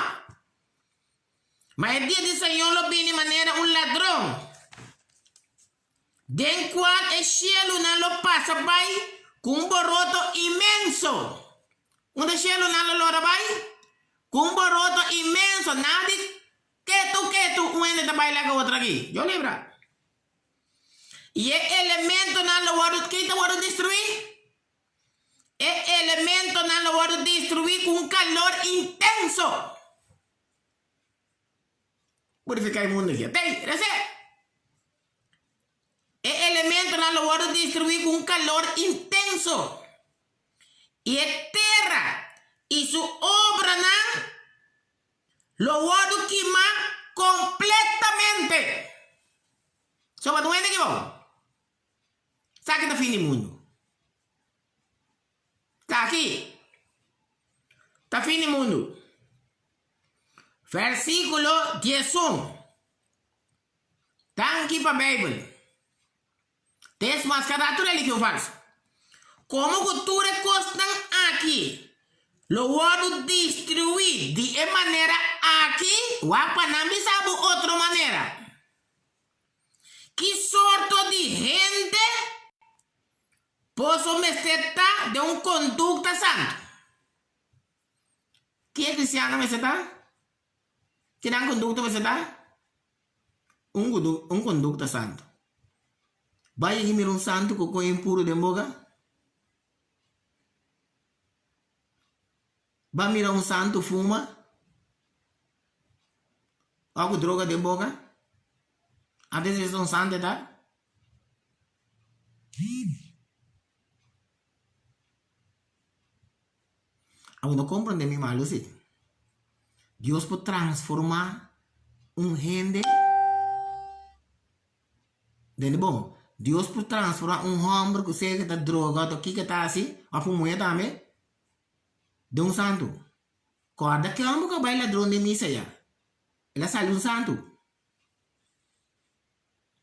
Ma e dia di Señor lo bini manera un ladron, den kual e shelunan lo pasa bai ku un boroto inmenso. Unda e shelunan lo lora bai? Ku un boroto inmenso. Nan di ketu ketu un hende ta bai laga otro aki. Yo libra. I e elementonan lo wòrdu, ken ta wòrdu destruí? E elementonan lo wòrdu destruí ku un kalor intenso. Purifiká e mundu aki. Tei, resé! E elementonan lo wòrdu destruí ku un kalor intenso, i e tera i su obranan lo wòrdu kimá kompletamente. Soba ta un hende kibou? Sa ki ta fin di mundu. Ta aki. Ta fin di mundu. Versíkulo diesun. Danki pa Bijbel. Desmascará tur religion falso. Como cu tur e cosnan aki lo wordo destrui di e manera aki, wak pa nan bisa bo otro manera. Ki sorto di hende boso mester ta den un conducta santo? Ki e cristiannan mester ta? Ki nan kondukta mester ta? Un un kondukta santu. Bai yegi mira un santu ku koe impuru den boka? Bai mira un santu fuma òf ku droga den boka? Antes di un santu e ta? Abo no comprende mi malu si. Dios por transforma un hende den di bon. Dios por transformá un hòmber ku sea ke ta droga òf kiko ta hasi, òf un muhé tambe, den un santu. Kòrda ke hòmber ku a bai ladron den misa ya, el a sali un santu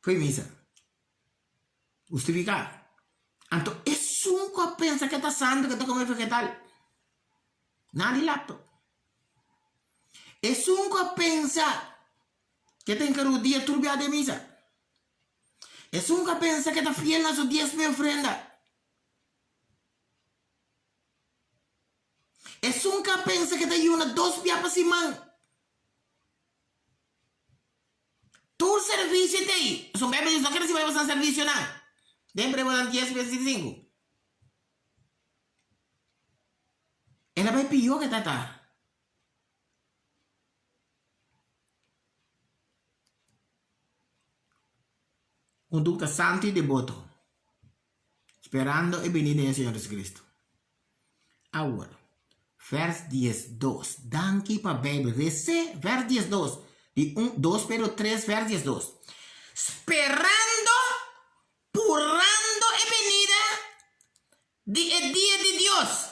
fo'i misa. Hustifiká. Anto esun ku a pensa ke ta santu ke ta kome vegetal, nada di lapto. Esun ku a pensa ke ta hinka rudia tur bia den misa. Esun ku a pensa ke ta fiel na su diesmo i ofrenda. Esun ku a pensa ke ta yuna dos bia pa siman. Tur servisio ta ei. Pasobra Bijbel dice no kere ricibi boso servicionan. Den Hebreonan dies versículo sinku. El a bai pió ke tata. Kondukta santu i deboto, sperando e binida di e Señor Jesucristo. Awor, vers diesdos. Danki pa Bijbel. Resé vers diesdos. Di un, dos Pedro tres vers diesdos. Sperando, purando e binida di e dia di Dios,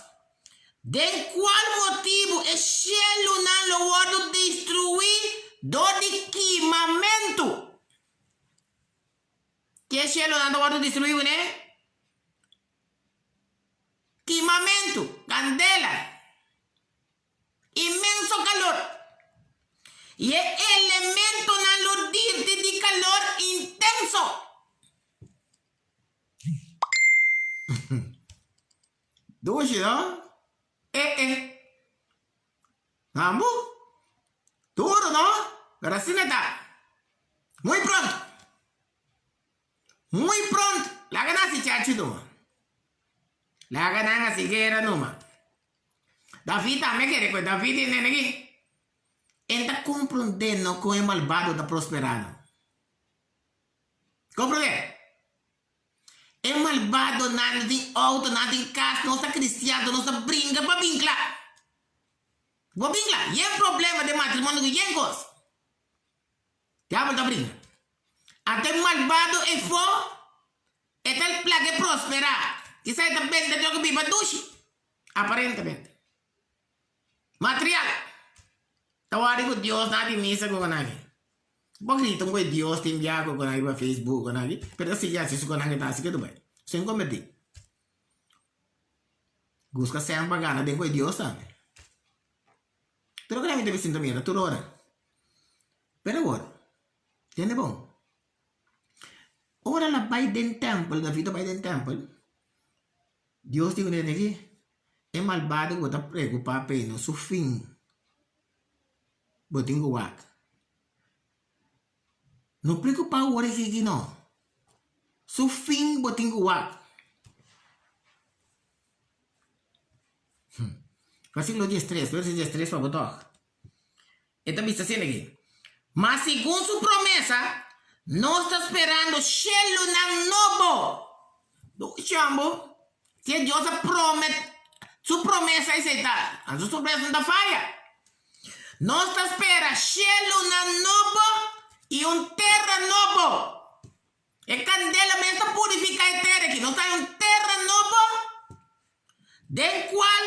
den cual motibu e shelunan lo wordo destruí dor di kimamentu. Ke shelunan ta wordo destruí kuné? Kimamentu, kandela, inmenso kalor, i e elementonan lo dirti di kalor intenso. Dushi no? Eh eh. Hambu? Duro no? Pero asina ta. Muy pronto. Muy pronto. Laga nan hasi chachi numa. Laga nan hasi guera numa. David tambe kere ku David di nene ki. En ta komprondé no kon e malbado ta prosperá no. Comprende? E malbadonan no tin auto, nan tin cas, nos ta cristian, nos ta bringa pa bin cla. Bo bin cla, yen problema den matrimonio cu yen cos. Diabel ta bringa. Ante e malbado e fo, e ta laga e prospera. Kisa e ta bende troca biba dushi, aparentemente. Material. Ta wòrdu ku Dios na di misa ku nan aki. Bo grita un ku Dios tin bia ku nan riba Facebook ku nan aki, pero ta sigui hasi su ku nan ke ta hasi ke ta bai. Sin kombertí. Buska sèn pa gana den ku Dios tambe. Pero ku nan mi ta sinta mira tur ora. Pero awor, tende bon. Ora el a bai den tèmpel, David a bai den tèmpel, Dios di ku nene aki, e malbado ku bo ta preokupá p'e no su fin bo tin ku wak. No preokupá awor aki aki no, su fin bo tin ku wak. Versíkulo diestres, versíkulo diestres pa bo tòg. E ta bisa asina aki, Ma segun su promesa, nos ta sperando shelunan nobo. Dushi ambo, si e Dios a promet, su promesa esei ta, anto su promesa no ta faya. Nos ta spera shelunan nobo i un tera nobo. E kandela mes ta purifiká e tera aki. Nos ta haña un tera nobo den kual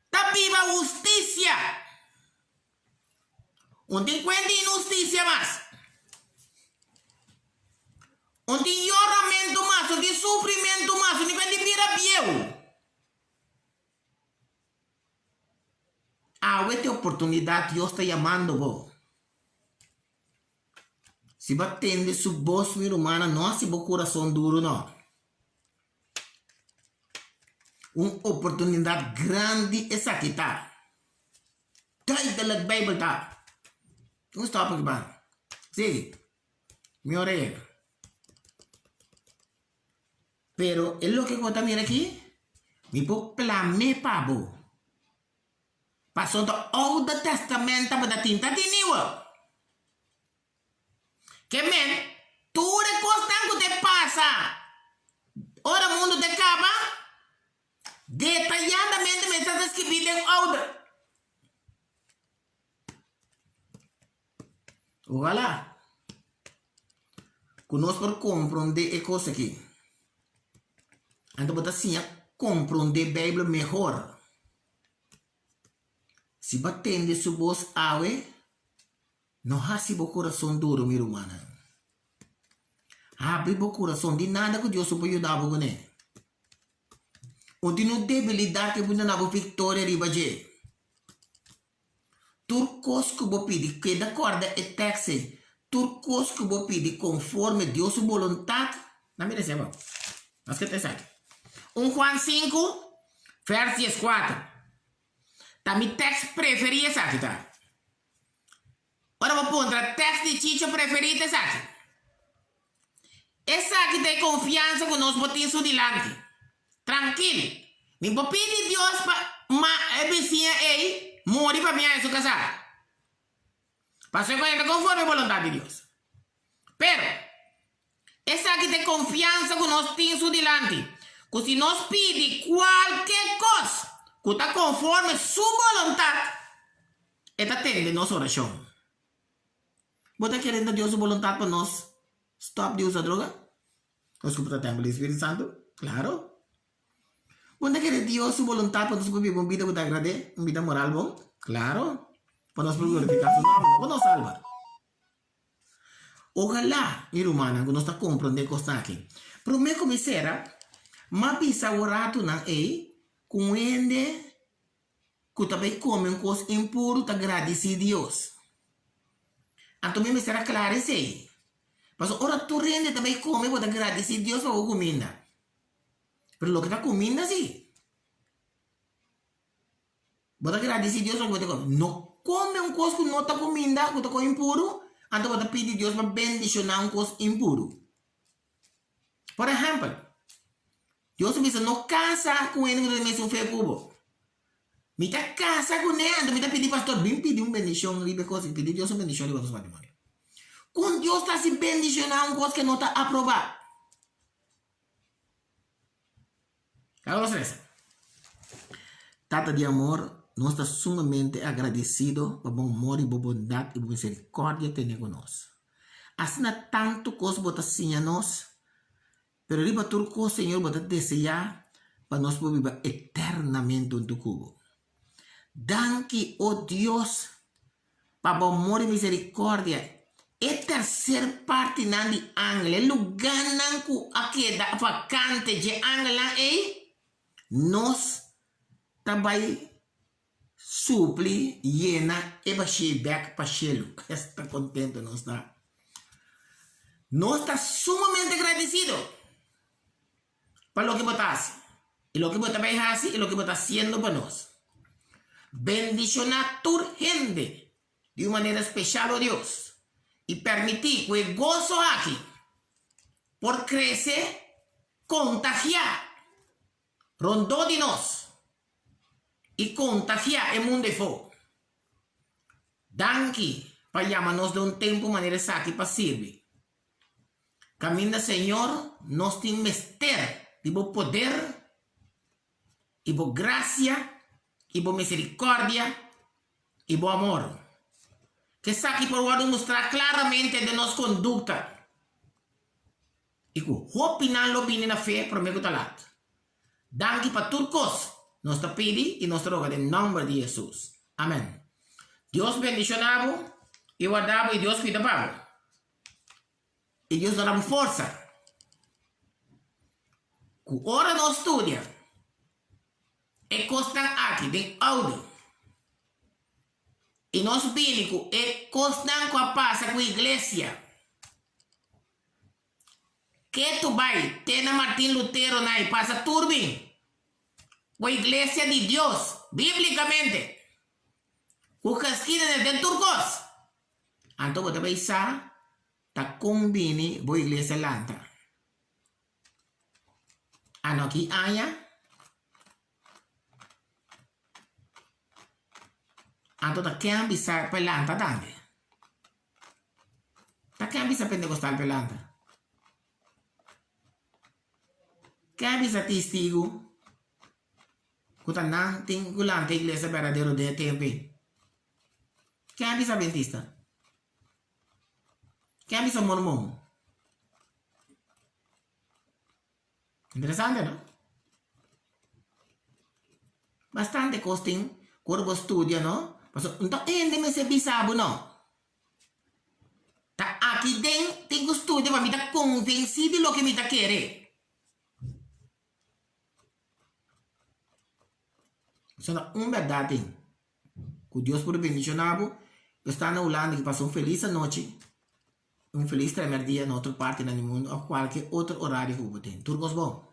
ta biba hustisia. Un tin kuenta inhustisia mas. Un tin yoramentu mas, un tin sufrimentu mas, un tin kuenta di bira bieu. Awe ta e oportunidat Dios ta yamando bo. Si bo a tende su bos, mi rumannan, no hasi bo kurason duru no. Un oportunidat grandi esaki ta. Duidelijk Bijbel ta. Un stop aki ban. Sigui. Mi ora yega. Pero e loke ku bo ta mira aki, mi por plam'é pa bo. Pasobra ta Oude Testament tabata tin, ta tin Nieuwe. Ke men, tur e kosnan ku te pasa ora mundu te kaba, detayadamente mester ta skibí den Oude. Ojalá. Ku nos por komprondé e kos aki. Anto bo ta siña komprondé Beibel mehor. Si bo a tende su bos awe, no hasi bo kurason duru, mi rumannan. Habri bo kurason, di nada ku Dios no por yuda bo kuné. Un tin un debilidat ku e por duna bo viktoria riba dje. Tur kos ku bo pidi, keda kòrda e tèks ei, tur kos ku bo pidi konforme Dios su boluntat, nan mira esei abou, nos ke ta esaki. Un Juan sinku, vèrs dieskuater, ta mi tèks preferí esaki ta. Ora bo puntra tèks di Chicho preferí ta esaki. Esaki ta e konfiansa ku nos por tin su dilanti. Trankil, mi por pidi Dios pa ma e bisiña ei muri pa mi haña su kasá. Pasobra ku e ta konforme boluntat di Dios. Pero, esaki ta e konfiansa ku nos tin su dilanti, ku si nos pidi kualke kos ku ta konforme su boluntat, e ta tende nos orashon. Bo ta kere na Dios su boluntat pa nos stòp di usa droga? Nos ku ta tèmpel di Spiritu Santu? Klaro! Bo ta kere Dios su boluntat pa nos por biba un bida ku ta agrad'é, un bida moral bon? Klaro! Pa nos por glorifiká su nòmber, no pa nos salba. Ohalá, mi rumannan, ku nos ta komprondé kosnan aki. Promé ku mi sera, m'a bisa awor ratunan ei ku un hende ku ta bai kome un kos impuru ta gradisí Dios. Anto mi mester a klara esei. Pasobra ora tur hende ta bai kome bo ta gradisí Dios pa bo kuminda. Pero loke ta kuminda sí, bo ta gradisí Dios pa loke bo ta kome. No kome un kos ku no ta kuminda, ku ta kos impuru, anto bo ta pidi Dios pa bendishoná un kos impuru. Por ehèmpel, Dios a bisa, No kasa ku hende ku ta di mesun fe ku bo. Mi ta kasa kuné, anto mi ta pidi pastor, bin pidi un bendishon riba e kos aki, pidi Dios un bendishon riba nos matrimonio. Kon Dios ta hasi bendishoná un kos ku e no ta aprobá? Laga nos resa. Tata di amor, nos ta sumamente agradesido pa bo amor i bo bondat i bo miserikòrdia tene ku nos. Asina tantu kos bo ta siña nos, pero riba tur kos, Señor, bo ta deseá pa nos por biba eternamente huntu ku bo. Danki, o Dios, pa bo amor i miserikòrdia. E terser partinan di angel, e lugánan ku a keda vakante dje angelnan ei, nos ta bai supli yena e bashí bèk pa shelu. Esta kontentu nos ta! Nos ta sumamente gradisido pa loke bo ta hasi, i loke bo ta bai hasi, i loke bo ta hasiendo pa nos. Bendishoná tur hende di un manera speshal, o Dios, i permití ku e goso aki por krese, kontagiá rondó di nos i kontagiá e mundu efó. Danki pa yama nos den un tempu manera esaki pa sirbi. Kaminda Señor nos tin mester di bo poder i bo grasia i bo miserikòrdia i bo amor. Ku esaki por wòrdu mustrá klaramente den nos kondukta i ku hopinan lo bini na fe promé ku ta lat. Danki pa tur kos nos ta pidi i nos ta roga den nòmber di Hesus. Amèn. Dios bendishoná bo i warda bo i Dios kuida pa bo. I Dios duna bo forsa ku ora nos studia e kosnan aki den oude i nos bini ku e kosnan ku a pasa ku iglesia ketu bai te na Martin Lutero nan i pasa tur bin ku iglesia di Dios biblikamente ku geskiedenis den tur kos. Anto bo ta bay sa ta con bini bo iglesia lanta. Ano ki aña? Anto ta ken a bisa pa e lanta tambe? Ta ken a bisa Pentecostal pa e lanta? Ken a bisa Testigo ku ta nan tin ku lanta iglesia berdadero den e tempu ei? Ken a bisa Adventista? Ken a bisa Mormon? Interesante, no? Bastante kos tin ku ora bo studia, no? Pasobra no ta hende mester bisa bo, no. Ta aki den tin ku studia pa mi ta konvensí di loke mi ta kere. Pasobra un bèrdat tin, ku Dios por bendishoná bo, bo sta na Hulanda i pasa un felis anochi. Un felis tremerdia na otro partinan di mundu of kualke otro orario ku bo tin. Tur kos bon.